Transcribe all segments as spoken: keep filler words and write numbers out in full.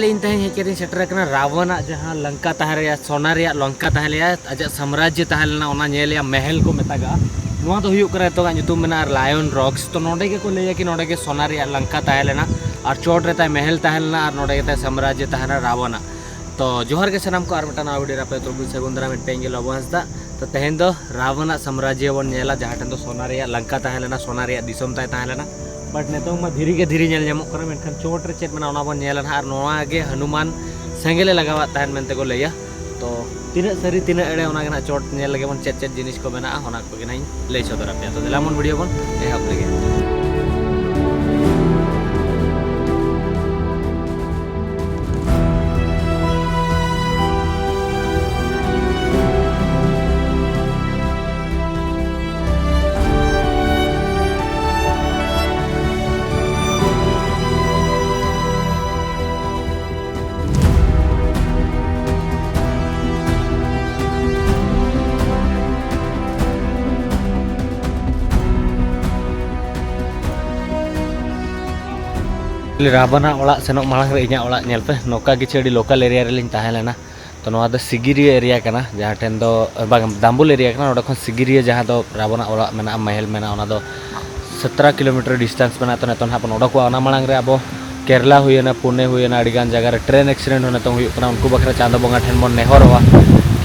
ᱤᱧ ᱛᱮᱦᱮᱧ ᱦᱮᱡ ᱠᱟᱛᱮᱧ ᱥᱮᱴᱮᱨ ᱟᱠᱟᱱᱟ ᱨᱟᱵᱚᱱᱟᱜ ᱡᱟᱦᱟᱸ ᱞᱚᱝᱠᱟ ᱛᱟᱦᱮᱸ ᱞᱮᱱᱟ, ᱥᱚᱱᱟ ᱨᱮᱭᱟᱜ ᱞᱚᱝᱠᱟ ᱛᱟᱦᱮᱸ ᱞᱮᱱᱟ, ᱟᱡᱟᱜ ᱥᱟᱢᱨᱟᱡᱽᱡᱚ ᱛᱟᱦᱮᱸ ᱞᱮᱱᱟ, ᱚᱱᱟ ᱧᱮᱞ ᱨᱮᱭᱟᱜ ᱢᱮᱦᱮᱞ ᱠᱚ ᱢᱮᱛᱟᱜᱟᱜᱼᱟ᱾ ᱱᱚᱣᱟ ᱫᱚ ᱦᱩᱭᱩᱜ ᱠᱟᱱᱟ ᱱᱤᱛᱚᱜᱟᱜ ᱧᱩᱛᱩᱢ ᱢᱮᱱᱟᱜᱼᱟ ᱞᱟᱭᱚᱱ ᱨᱚᱠᱥ᱾ ᱛᱚ ᱱᱚᱰᱮ ᱜᱮᱠᱚ ᱞᱟᱹᱭᱟ ᱠᱤ ᱱᱚᱰᱮ ᱜᱮ ᱥᱚᱱᱟ ᱨᱮᱭᱟᱜ ᱞᱚᱝᱠᱟ ᱛᱟᱦᱮᱸ ᱞᱮᱱᱟ ᱟᱨ ᱪᱚᱴ ᱨᱮ ᱛᱟᱭ ᱢᱮᱦᱮᱞ ᱛᱟᱦᱮᱸ ᱞᱮᱱᱟ ᱟᱨ ᱱᱚᱰᱮ ᱜᱮ ᱛᱟᱭ ᱥᱟᱢᱨᱟᱡᱽᱡᱚ ᱛᱟᱦᱮᱸ ᱞᱮᱱᱟ ᱨᱟᱵᱚᱱᱟᱜ᱾ ᱛᱚ ᱡᱚᱦᱟᱨ ᱜᱮ ᱥᱟᱱᱟᱢ ᱠᱚ, ᱟᱨ ᱢᱤᱫᱴᱟᱝ ᱱᱟᱣᱟ ᱵᱷᱤᱰᱤᱭᱳ ᱨᱮ ᱟᱯᱮ ᱡᱚᱛᱚ ᱠᱚ ᱥᱟᱹᱜᱩᱱ ᱫᱟᱨᱟᱢ᱾ ᱢᱤᱫᱴᱮᱱ ᱜᱮ ᱞᱚᱵᱚ ᱦᱟᱸᱥᱫᱟ᱾ ᱛᱚ ᱛᱮᱦᱮᱧ ᱫᱚ ᱨᱟᱵᱚᱱᱟᱜ ᱥᱟᱢᱨᱟᱡᱽᱡᱚ ᱵᱚᱱ ᱧᱮᱞᱟ, ᱡᱟᱦᱟᱸ ᱴᱷᱮᱱ ᱫᱚ ᱥᱚᱱᱟ ᱨᱮᱭᱟᱜ ᱞᱚᱝᱠᱟ ᱛᱟᱦᱮᱸ ᱞᱮᱱᱟ, ᱥᱚᱱᱟ ᱨᱮᱭᱟᱜ ᱫᱤᱥᱚᱢ ᱛᱟᱭ ᱛᱟᱦᱮᱸ ᱞᱮᱱᱟ᱾ ᱵᱟᱴ ᱱᱤᱛᱚᱝ ᱢᱟ ᱫᱷᱤᱨᱤ ᱜᱮ ᱫᱷᱤᱨᱤ ᱧᱮᱞ ᱧᱟᱢᱚᱜ ᱠᱟᱱᱟ, ᱢᱮᱱᱠᱷᱟᱱ ᱪᱚᱴ ᱨᱮ ᱪᱮᱫ ᱢᱮᱱᱟᱜᱼᱟ ᱚᱱᱟ ᱵᱚᱱ ᱧᱮᱞᱟ ᱱᱟᱦᱟᱜ᱾ ᱟᱨ ᱱᱚᱣᱟ ᱜᱮ ᱦᱚᱱᱩᱢᱟᱱ ᱥᱮᱸᱜᱮᱞᱮ ᱞᱟᱜᱟᱣᱟᱫ ᱛᱟᱦᱮᱱ ᱢᱮᱱᱛᱮ ᱠᱚ ᱞᱟᱹᱭᱟ᱾ ᱛᱚ ᱛᱤᱱᱟᱹᱜ ᱥᱟᱹᱨᱤ ᱛᱤᱱᱟᱹᱜ ᱮᱲᱮ, ᱚᱱᱟ ᱜᱮ ᱱᱟᱦᱟᱜ ᱪᱚᱴ ᱧᱮᱞ ᱞᱟᱹᱜᱤᱫ ᱵᱚᱱ ᱪᱮᱫ ᱪᱮᱫ ᱡᱤᱱᱤᱥ ᱠᱚ ᱢᱮᱱᱟᱜᱼᱟ ᱚᱱᱟ ᱠᱚᱜᱮ ᱱᱟᱦᱟᱜ ᱤᱧ ᱞᱟᱹᱭ ᱥᱚᱫᱚᱨ ᱟᱯᱮᱭᱟ᱾ ᱛᱚ ᱫᱮᱞᱟ ᱵᱚᱱ ᱵᱷᱤᱰᱤᱭᱳ ᱵᱚᱱ ᱮᱦᱚᱵ ᱞᱮᱜᱮ᱾ ᱨᱟᱵᱚᱱᱟᱜ ᱚᱲᱟᱜ ᱥᱮᱱᱚᱜ ᱢᱟᱲᱟᱝ ᱨᱮ ᱤᱧᱟᱹᱜ ᱚᱲᱟᱜ ᱧᱮᱞ ᱯᱮ, ᱱᱚᱝᱠᱟ ᱠᱤᱪᱷᱩ ᱟᱹᱰᱤ ᱞᱳᱠᱟᱞ ᱮᱨᱤᱭᱟ ᱨᱮᱞᱤᱧ ᱛᱟᱦᱮᱸ ᱞᱮᱱᱟ᱾ ᱛᱚ ᱱᱚᱣᱟ ᱫᱚ ᱥᱤᱜᱤᱨᱤᱭᱟᱹ ᱮᱨᱤᱭᱟ ᱠᱟᱱᱟ, ᱡᱟᱦᱟᱸ ᱴᱷᱮᱱ ᱫᱚ, ᱵᱟᱝ, ᱫᱟᱢᱵᱩᱞ ᱮᱨᱤᱭᱟ ᱠᱟᱱᱟ᱾ ᱱᱚᱸᱰᱮ ᱠᱷᱚᱱ ᱥᱤᱜᱤᱨᱤᱭᱟᱹ, ᱡᱟᱦᱟᱸ ᱫᱚ ᱨᱟᱵᱚᱱᱟᱜ ᱚᱲᱟᱜ ᱢᱮᱱᱟᱜᱼᱟ, ᱢᱟᱦᱮᱞ ᱢᱮᱱᱟᱜᱼᱟ, ᱚᱱᱟ ᱫᱚ ᱥᱚᱛᱨᱚ ᱠᱤᱞᱳᱢᱤᱴᱟᱨ ᱰᱤᱥᱴᱮᱱᱥ ᱢᱮᱱᱟᱜᱼᱟ᱾ ᱛᱚ ᱱᱤᱛᱚᱝ ᱱᱟᱦᱟᱜ ᱵᱚᱱ ᱚᱰᱚᱠᱚᱜᱼᱟ᱾ ᱚᱱᱟ ᱢᱟᱲᱟᱝ ᱨᱮ ᱟᱵᱚ ᱠᱮᱨᱞᱟ ᱦᱩᱭᱮᱱᱟ, ᱯᱩᱱᱮ ᱦᱩᱭᱮᱱᱟ, ᱟᱹᱰᱤᱜᱟᱱ ᱡᱟᱭᱜᱟ ᱨᱮ ᱴᱨᱮᱱ ᱮᱠᱥᱤᱰᱮᱱᱴ ᱦᱚᱸ ᱱᱤᱛᱚᱝ ᱦᱩᱭᱩᱜ ᱠᱟᱱᱟ᱾ ᱩᱱᱠᱩ ᱵᱟᱠᱷᱨᱟ ᱪᱟᱸᱫᱚ ᱵᱚᱸᱜᱟ ᱴᱷᱮᱱ ᱵᱚᱱ ᱱᱮᱦᱚᱨᱚᱜᱼᱟ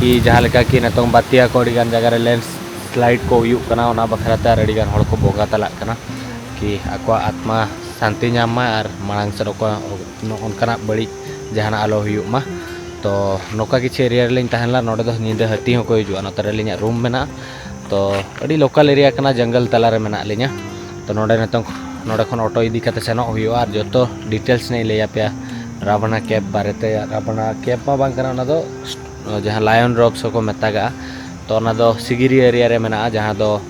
ᱠᱤ ᱡᱟᱦᱟᱸ ᱞᱮᱠᱟ ᱠᱤ ᱱᱤᱛᱚᱝ ᱵᱟᱛᱤᱭᱟ ᱠᱚ ᱟᱹᱰᱤᱜᱟᱱ ᱡᱟᱭᱜᱟ ᱨᱮ ᱞᱮᱱᱰᱥᱞᱟᱭᱤᱰ ᱠᱚ ᱦᱩᱭᱩᱜ ᱠᱟᱱᱟ, ᱚᱱᱟ ᱵᱟᱠᱷᱨᱟ ᱛᱮ ᱟᱨ ᱟᱹᱰᱤᱜᱟᱱ ᱦᱚᱲ ᱠᱚ ᱵᱚᱸᱜᱟ ᱛᱟᱞᱟᱜ ᱠᱟᱱᱟ ᱠᱤ ᱟᱠᱚᱣᱟᱜ ᱟᱛᱢᱟ ᱥᱟᱱᱛᱤ ᱧᱟᱢ ᱢᱟ ᱟᱨ ᱢᱟᱲᱟᱝ ᱥᱮᱫ ᱚᱠᱚᱭ ᱱᱚᱜᱼᱚ ᱱᱚᱝᱠᱟᱱᱟᱜ ᱵᱟᱹᱲᱤᱡ ᱡᱟᱦᱟᱱᱟᱜ ᱟᱞᱚ ᱦᱩᱭᱩᱜ ᱢᱟ᱾ ᱛᱚ ᱱᱚᱝᱠᱟ ᱠᱤᱪᱷᱩ ᱮᱨᱤᱭᱟ ᱨᱮᱞᱤᱧ ᱛᱟᱦᱮᱸ ᱞᱮᱱᱟ᱾ ᱱᱚᱸᱰᱮ ᱫᱚ ᱧᱤᱫᱟᱹ ᱦᱟᱹᱛᱤ ᱦᱚᱸᱠᱚ ᱦᱤᱡᱩᱜᱼᱟ᱾ ᱱᱚᱛᱮ ᱨᱮ ᱟᱹᱞᱤᱧᱟᱜ ᱨᱩᱢ ᱢᱮᱱᱟᱜᱼᱟ᱾ ᱛᱚ ᱟᱹᱰᱤ ᱞᱳᱠᱟᱞ ᱮᱨᱤᱭᱟ ᱠᱟᱱᱟ, ᱡᱚᱝᱜᱚᱞ ᱛᱟᱞᱟ ᱨᱮ ᱢᱮᱱᱟᱜ ᱞᱤᱧᱟ᱾ ᱛᱚ ᱱᱚᱸᱰᱮ ᱱᱤᱛᱚᱝ, ᱱᱚᱸᱰᱮ ᱠᱷᱚᱱ ᱚᱴᱳ ᱤᱫᱤ ᱠᱟᱛᱮ ᱥᱮᱱᱚᱜ ᱦᱩᱭᱩᱜᱼᱟ ᱟᱨ ᱡᱚᱛᱚ ᱰᱤᱴᱮᱞᱥ ᱱᱟᱜ ᱤᱧ ᱞᱟᱹᱭ ᱟᱯᱮᱭᱟ᱾ ᱨᱟᱵᱚᱱᱟ ᱠᱮᱵᱽ ᱵᱟᱨᱮᱛᱮ, ᱨᱟᱵᱚᱱᱟ ᱠᱮᱵᱽ ᱢᱟ ᱵᱟᱝ ᱠᱟᱱᱟ, ᱚᱱᱟ ᱫᱚ ᱡᱟᱦᱟᱸ ᱞᱟᱭᱚᱱ ᱨᱚᱠᱥ ᱦᱚᱸᱠᱚ ᱢᱮᱛᱟᱜᱟᱜᱼᱟ᱾ ᱛᱚ ᱚᱱᱟ ᱫᱚ ᱥᱤᱜᱤᱨᱤᱭᱟᱹ ᱮᱨᱤᱭᱟ ᱨᱮ ᱢᱮᱱᱟᱜᱼᱟ, ᱡᱟᱦᱟᱸ ᱫᱚ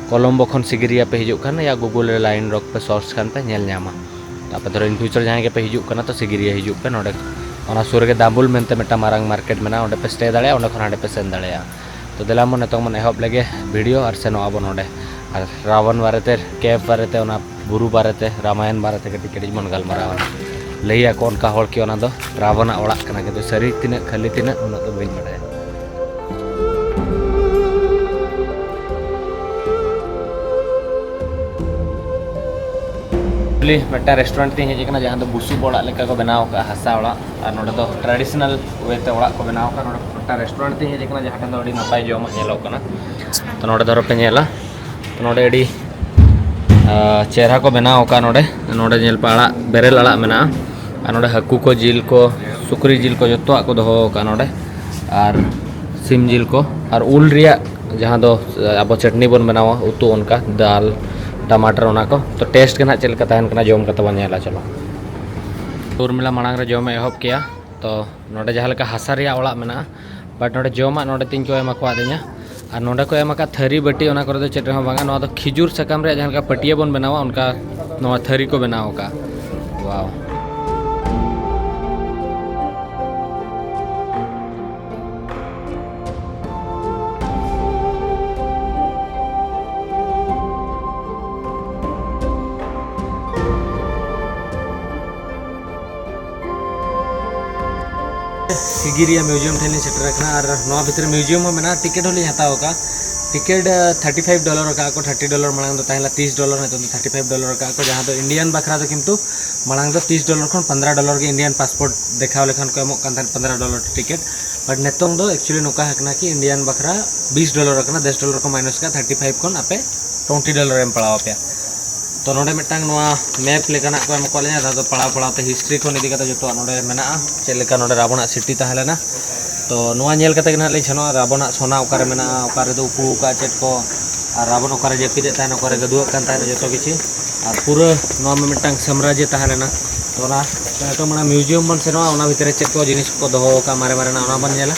ᱠᱚᱞᱚᱢᱵᱳ ᱠᱷᱚᱱ ᱥᱤᱜᱤᱨᱤᱭᱟ ᱯᱮ ᱦᱤᱡᱩᱜ ᱠᱷᱟᱱ ᱭᱟ ᱜᱩᱜᱩᱞ ᱨᱮ ᱞᱟᱭᱤᱱ ᱨᱚᱠ ᱯᱮ ᱥᱟᱨᱪ ᱠᱷᱟᱱ ᱯᱮ ᱧᱮᱞ ᱧᱟᱢᱟ᱾ ᱛᱚ ᱟᱯᱮ ᱫᱷᱚᱨᱚ ᱤᱱ ᱯᱷᱤᱭᱩᱪᱟᱨ ᱡᱟᱦᱟᱸᱭ ᱜᱮᱯᱮ ᱦᱤᱡᱩᱜ ᱠᱟᱱᱟ ᱛᱚ ᱥᱤᱜᱤᱨᱤᱭᱟ ᱦᱤᱡᱩᱜ ᱯᱮ, ᱱᱚᱰᱮ ᱚᱱᱟ ᱥᱩᱨ ᱨᱮᱜᱮ ᱫᱟᱢᱵᱩᱞ ᱢᱮᱱᱛᱮ ᱢᱤᱫᱴᱟᱝ ᱢᱟᱨᱟᱝ ᱢᱟᱨᱠᱮᱴ ᱢᱮᱱᱟᱜᱼᱟ, ᱚᱸᱰᱮ ᱯᱮ ᱥᱴᱮ ᱫᱟᱲᱮᱭᱟᱜᱼᱟ, ᱚᱸᱰᱮ ᱠᱷᱚᱱ ᱦᱟᱸᱰᱮ ᱯᱮ ᱥᱮᱱ ᱫᱟᱲᱮᱭᱟᱜᱼᱟ᱾ ᱛᱚ ᱫᱮᱞᱟ ᱵᱚᱱ ᱱᱤᱛᱚᱝ ᱵᱚᱱ ᱮᱦᱚᱵ ᱞᱮᱜᱮ ᱵᱷᱤᱰᱤᱭᱳ ᱟᱨ ᱥᱮᱱᱚᱜ ᱟᱵᱚᱱ ᱱᱚᱰᱮ᱾ ᱟᱨ ᱨᱟᱵᱚᱱ ᱵᱟᱨᱮᱛᱮ, ᱠᱮᱵᱽ ᱵᱟᱨᱮᱛᱮ, ᱚᱱᱟ ᱵᱩᱨᱩ ᱵᱟᱨᱮᱛᱮ, ᱨᱟᱢᱟᱭᱚᱱ ᱵᱟᱨᱮᱛᱮ ᱠᱟᱹᱴᱤᱡ ᱠᱟᱹᱴᱤᱡ ᱵᱚᱱ ᱜᱟᱞᱢᱟᱨᱟᱣᱟ᱾ ᱞᱟᱹᱭᱟᱠᱚ ᱚᱱᱠᱟ ᱦᱚᱲ ᱠᱤ ᱚᱱᱟ ᱫᱚ ᱨᱟᱵᱚᱱᱟᱜ ᱚᱲᱟᱜ ᱠᱟᱱᱟ, ᱠᱤᱱᱛᱩ ᱥᱟᱹᱨᱤ ᱛᱤᱱᱟᱹᱜ ᱠᱷᱟᱹᱞᱤ ᱛᱤᱱᱟᱹᱜ ᱩᱱᱟᱹᱜ ᱫᱚ ᱵᱟᱹᱧ ᱵᱟᱰᱟᱭᱟ᱾ ᱵᱚᱞᱮ ᱢᱤᱫᱴᱟᱝ ᱨᱮᱥᱴᱩᱨᱮᱱᱴ ᱛᱤᱧ ᱦᱮᱡ ᱟᱠᱟᱱᱟ, ᱡᱟᱦᱟᱸ ᱫᱚ ᱵᱩᱥᱩᱵ ᱚᱲᱟᱜ ᱞᱮᱠᱟ ᱠᱚ ᱵᱮᱱᱟᱣ ᱟᱠᱟᱫᱼᱟ, ᱦᱟᱥᱟ ᱚᱲᱟᱜ, ᱟᱨ ᱱᱚᱰᱮ ᱫᱚ ᱴᱨᱟᱰᱤᱥᱚᱱᱟᱞ ᱳᱭᱮ ᱛᱮ ᱚᱲᱟᱜ ᱠᱚ ᱵᱮᱱᱟᱣ ᱟᱠᱟᱫᱼᱟ᱾ ᱱᱚᱰᱮ ᱢᱤᱫᱴᱟᱝ ᱨᱮᱥᱴᱩᱨᱮᱱᱴ ᱛᱤᱧ ᱦᱮᱡ ᱟᱠᱟᱱᱟ, ᱡᱟᱦᱟᱸ ᱴᱷᱮᱱ ᱫᱚ ᱟᱹᱰᱤ ᱱᱟᱯᱟᱭ ᱡᱚᱢᱟᱜ ᱧᱮᱞᱚᱜ ᱠᱟᱱᱟ᱾ ᱛᱚ ᱱᱚᱰᱮ ᱫᱷᱚᱨᱚ ᱯᱮ ᱧᱮᱞᱟ, ᱛᱚ ᱱᱚᱰᱮ ᱟᱹᱰᱤ ᱟᱨ ᱪᱮᱦᱨᱟ ᱠᱚ ᱵᱮᱱᱟᱣ ᱟᱠᱟᱫ ᱱᱚᱰᱮ᱾ ᱱᱚᱰᱮ ᱧᱮᱞ ᱯᱮ, ᱟᱲᱟᱜ, ᱵᱮᱨᱮᱞ ᱟᱲᱟᱜ ᱢᱮᱱᱟᱜᱼᱟ, ᱟᱨ ᱱᱚᱰᱮ ᱦᱟᱹᱠᱩ ᱠᱚ, ᱡᱤᱞ ᱠᱚ, ᱥᱩᱠᱨᱤ ᱡᱤᱞ ᱠᱚ, ᱡᱚᱛᱚᱣᱟᱜ ᱠᱚ ᱫᱚᱦᱚ ᱟᱠᱟᱫ ᱱᱚᱰᱮ, ᱟᱨ ᱥᱤᱢ ᱡᱤᱞ ᱠᱚ, ᱟᱨ ᱩᱞ ᱨᱮᱭᱟᱜ ᱡᱟᱦᱟᱸ ᱫᱚ ᱟᱵᱚ ᱪᱟᱴᱱᱤ ᱵᱚᱱ ᱵᱮᱱᱟᱣᱟ, ᱩᱛᱩ, ᱚᱱᱠᱟ ᱫᱟᱞ, ᱴᱟᱢᱟᱴᱟᱨ, ᱚᱱᱟ ᱠᱚ᱾ ᱛᱚ ᱴᱮᱥᱴ ᱜᱮ ᱱᱟᱦᱟᱜ ᱪᱮᱫ ᱞᱮᱠᱟ ᱛᱟᱦᱮᱱ ᱠᱟᱱᱟ, ᱡᱚᱢ ᱠᱟᱛᱮ ᱵᱚᱱ ᱧᱮᱞᱟ᱾ ᱪᱚᱞᱚ, ᱩᱨᱢᱤᱞᱟ ᱢᱟᱲᱟᱝ ᱨᱮ ᱡᱚᱢᱮ ᱮᱦᱚᱵ ᱠᱮᱜᱼᱟ᱾ ᱛᱚ ᱱᱚᱰᱮ ᱡᱟᱦᱟᱸ ᱞᱮᱠᱟ ᱦᱟᱥᱟ ᱨᱮᱭᱟᱜ ᱚᱲᱟᱜ ᱢᱮᱱᱟᱜᱼᱟ, ᱵᱟᱴ ᱱᱚᱰᱮ ᱡᱚᱢᱟᱜ ᱱᱚᱰᱮ ᱛᱤᱧ ᱠᱚ ᱮᱢ ᱟᱠᱟᱫᱤᱧᱟ᱾ ᱟᱨ ᱱᱚᱰᱮ ᱠᱚ ᱮᱢ ᱟᱠᱟᱫ ᱛᱷᱟᱹᱨᱤ ᱵᱟᱹᱴᱤ, ᱚᱱᱟ ᱠᱚᱨᱮ ᱫᱚ ᱪᱮᱫ ᱨᱮᱦᱚᱸ ᱵᱟᱝᱟ᱾ ᱱᱚᱣᱟ ᱫᱚ ᱠᱷᱤᱡᱩᱨ ᱥᱟᱠᱟᱢ ᱨᱮᱭᱟᱜ ᱡᱟᱦᱟᱸ ᱞᱮᱠᱟ ᱯᱟᱹᱴᱭᱟᱹ ᱵᱚᱱ ᱵᱮᱱᱟᱣᱟ, ᱚᱱᱠᱟ ᱱᱚᱣᱟ ᱛᱷᱟᱹᱨᱤ ᱠᱚ ᱵᱮᱱᱟᱣ ᱟᱠᱟᱫᱼᱟ᱾ ᱣᱟᱣ! ᱥᱤᱜᱤᱨᱤᱭᱟ ᱢᱤᱭᱩᱡᱤᱭᱟᱢ ᱴᱷᱮᱱ ᱞᱤᱧ ᱥᱮᱴᱮᱨ ᱟᱠᱟᱱᱟ, ᱟᱨ ᱱᱚᱣᱟ ᱵᱷᱤᱛᱨᱤ ᱢᱤᱭᱩᱡᱤᱭᱟᱢ ᱦᱚᱸ ᱢᱮᱱᱟᱜᱼᱟ᱾ ᱴᱤᱠᱤᱴ ᱦᱚᱸᱞᱤᱧ ᱦᱟᱛᱟᱣ ᱟᱠᱟᱫᱼᱟ᱾ ᱴᱤᱠᱤᱴ ᱛᱷᱟᱨᱴᱤ ᱯᱷᱟᱭᱤᱵᱷ ᱰᱚᱞᱟᱨ ᱟᱠᱟᱫ ᱠᱚ, ᱛᱷᱟᱨᱴᱤ ᱰᱚᱞᱟᱨ ᱢᱟᱲᱟᱝ ᱫᱚ ᱛᱟᱦᱮᱸ ᱞᱮᱱᱟ ᱛᱤᱨᱤᱥ ᱰᱚᱞᱟᱨ, ᱱᱤᱛᱚᱜ ᱫᱚ ᱛᱷᱟᱨᱴᱤ ᱯᱷᱟᱭᱤᱵᱷ ᱰᱚᱞᱟᱨ ᱟᱠᱟᱫ ᱠᱚ, ᱡᱟᱦᱟᱸ ᱫᱚ ᱤᱱᱰᱤᱭᱟᱱ ᱵᱟᱠᱷᱨᱟ ᱫᱚ ᱠᱤᱱᱛᱩ ᱢᱟᱲᱟᱝ ᱫᱚ ᱛᱤᱨᱤᱥ ᱰᱚᱞᱟᱨ ᱠᱷᱚᱱ ᱯᱚᱱᱫᱽᱨᱚ ᱰᱚᱞᱟᱨ ᱜᱮ ᱤᱱᱰᱤᱭᱟᱱ ᱯᱟᱥᱯᱳᱨᱴ ᱫᱮᱠᱷᱟᱣ ᱞᱮᱠᱷᱟᱱ ᱠᱚ ᱮᱢᱚᱜ ᱠᱟᱱ ᱛᱟᱦᱮᱸᱫ, ᱯᱚᱱᱫᱽᱨᱚ ᱰᱚᱞᱟᱨ ᱴᱤᱠᱤᱴ᱾ ᱵᱟᱴ ᱱᱤᱛᱚᱝ ᱫᱚ ᱮᱠᱪᱩᱭᱮᱞᱤ ᱱᱚᱝᱠᱟ ᱟᱠᱟᱱᱟ ᱠᱤ ᱤᱱᱰᱤᱭᱟᱱ ᱵᱟᱠᱷᱨᱟ ᱵᱤᱥ ᱰᱚᱞᱟᱨ ᱟᱠᱟᱱᱟ, ᱫᱚᱥ ᱰᱚᱞᱟᱨ ᱠᱚ ᱢᱟᱭᱱᱟᱥ ᱠᱟᱜᱼᱟ, ᱛᱷᱟᱨᱴᱤ ᱯᱷᱟᱭᱤᱵᱷ ᱠᱷᱚᱱ ᱟᱯᱮ ᱴᱩᱭᱮᱱᱴᱤ ᱰᱚᱞᱟᱨ ᱮᱢ ᱯᱟᱲᱟᱣ ᱟᱯᱮᱭᱟ᱾ ᱛᱚ ᱱᱚᱰᱮ ᱢᱤᱫᱴᱟᱝ ᱱᱚᱣᱟ ᱢᱮᱯ ᱞᱮᱠᱟᱱᱟᱜ ᱠᱚ ᱮᱢ ᱟᱠᱟᱫ ᱞᱤᱧᱟ, ᱡᱟᱦᱟᱸ ᱫᱚ ᱯᱟᱲᱟᱣ ᱯᱟᱲᱟᱣ ᱛᱮ ᱦᱤᱥᱴᱨᱤ ᱠᱷᱚᱱ ᱤᱫᱤ ᱠᱟᱛᱮ ᱡᱚᱛᱚᱣᱟᱜ ᱱᱚᱰᱮ ᱢᱮᱱᱟᱜᱼᱟ, ᱪᱮᱫ ᱞᱮᱠᱟ ᱱᱚᱰᱮ ᱨᱟᱵᱚᱱᱟᱜ ᱥᱤᱴᱤ ᱛᱟᱦᱮᱸ ᱞᱮᱱᱟ᱾ ᱛᱚ ᱱᱚᱣᱟ ᱧᱮᱞ ᱠᱟᱛᱮ ᱜᱮ ᱱᱟᱦᱟᱜ ᱞᱤᱧ ᱥᱮᱱᱚᱜᱼᱟ, ᱨᱟᱵᱚᱱᱟᱜ ᱥᱚᱱᱟ ᱚᱠᱟᱨᱮ ᱢᱮᱱᱟᱜᱼᱟ, ᱚᱠᱟᱨᱮ ᱫᱚ ᱩᱠᱩ ᱟᱠᱟᱫᱼᱟ ᱪᱮᱫ ᱠᱚ, ᱟᱨ ᱨᱟᱵᱚᱱ ᱚᱠᱟᱨᱮ ᱡᱟᱹᱯᱤᱫᱮᱫ ᱛᱟᱦᱮᱱᱟ, ᱚᱠᱟᱨᱮ ᱜᱟᱹᱫᱩᱣᱟᱹᱜ ᱠᱟᱱ ᱛᱟᱦᱮᱱᱟ, ᱡᱚᱛᱚ ᱠᱤᱪᱷᱩ᱾ ᱟᱨ ᱯᱩᱨᱟᱹ ᱱᱚᱣᱟ ᱢᱟ ᱢᱤᱫᱴᱟᱝ ᱥᱟᱢᱨᱟᱡᱽᱡᱚ ᱛᱟᱦᱮᱸ ᱞᱮᱱᱟ᱾ ᱛᱚ ᱚᱱᱟ ᱱᱤᱛᱚᱜ ᱢᱟᱲᱟᱝ ᱢᱤᱭᱩᱡᱤᱭᱟᱢ ᱵᱚᱱ ᱥᱮᱱᱚᱜᱼᱟ, ᱚᱱᱟ ᱵᱷᱤᱛᱨᱤ ᱨᱮ ᱪᱮᱫ ᱠᱚ ᱡᱤᱱᱤᱥ ᱠᱚ ᱫᱚᱦᱚ ᱟᱠᱟᱫᱼᱟ ᱢᱟᱨᱮ ᱢᱟᱨᱮᱱᱟᱜ, ᱚᱱᱟ ᱵᱚᱱ ᱧᱮᱞᱟ᱾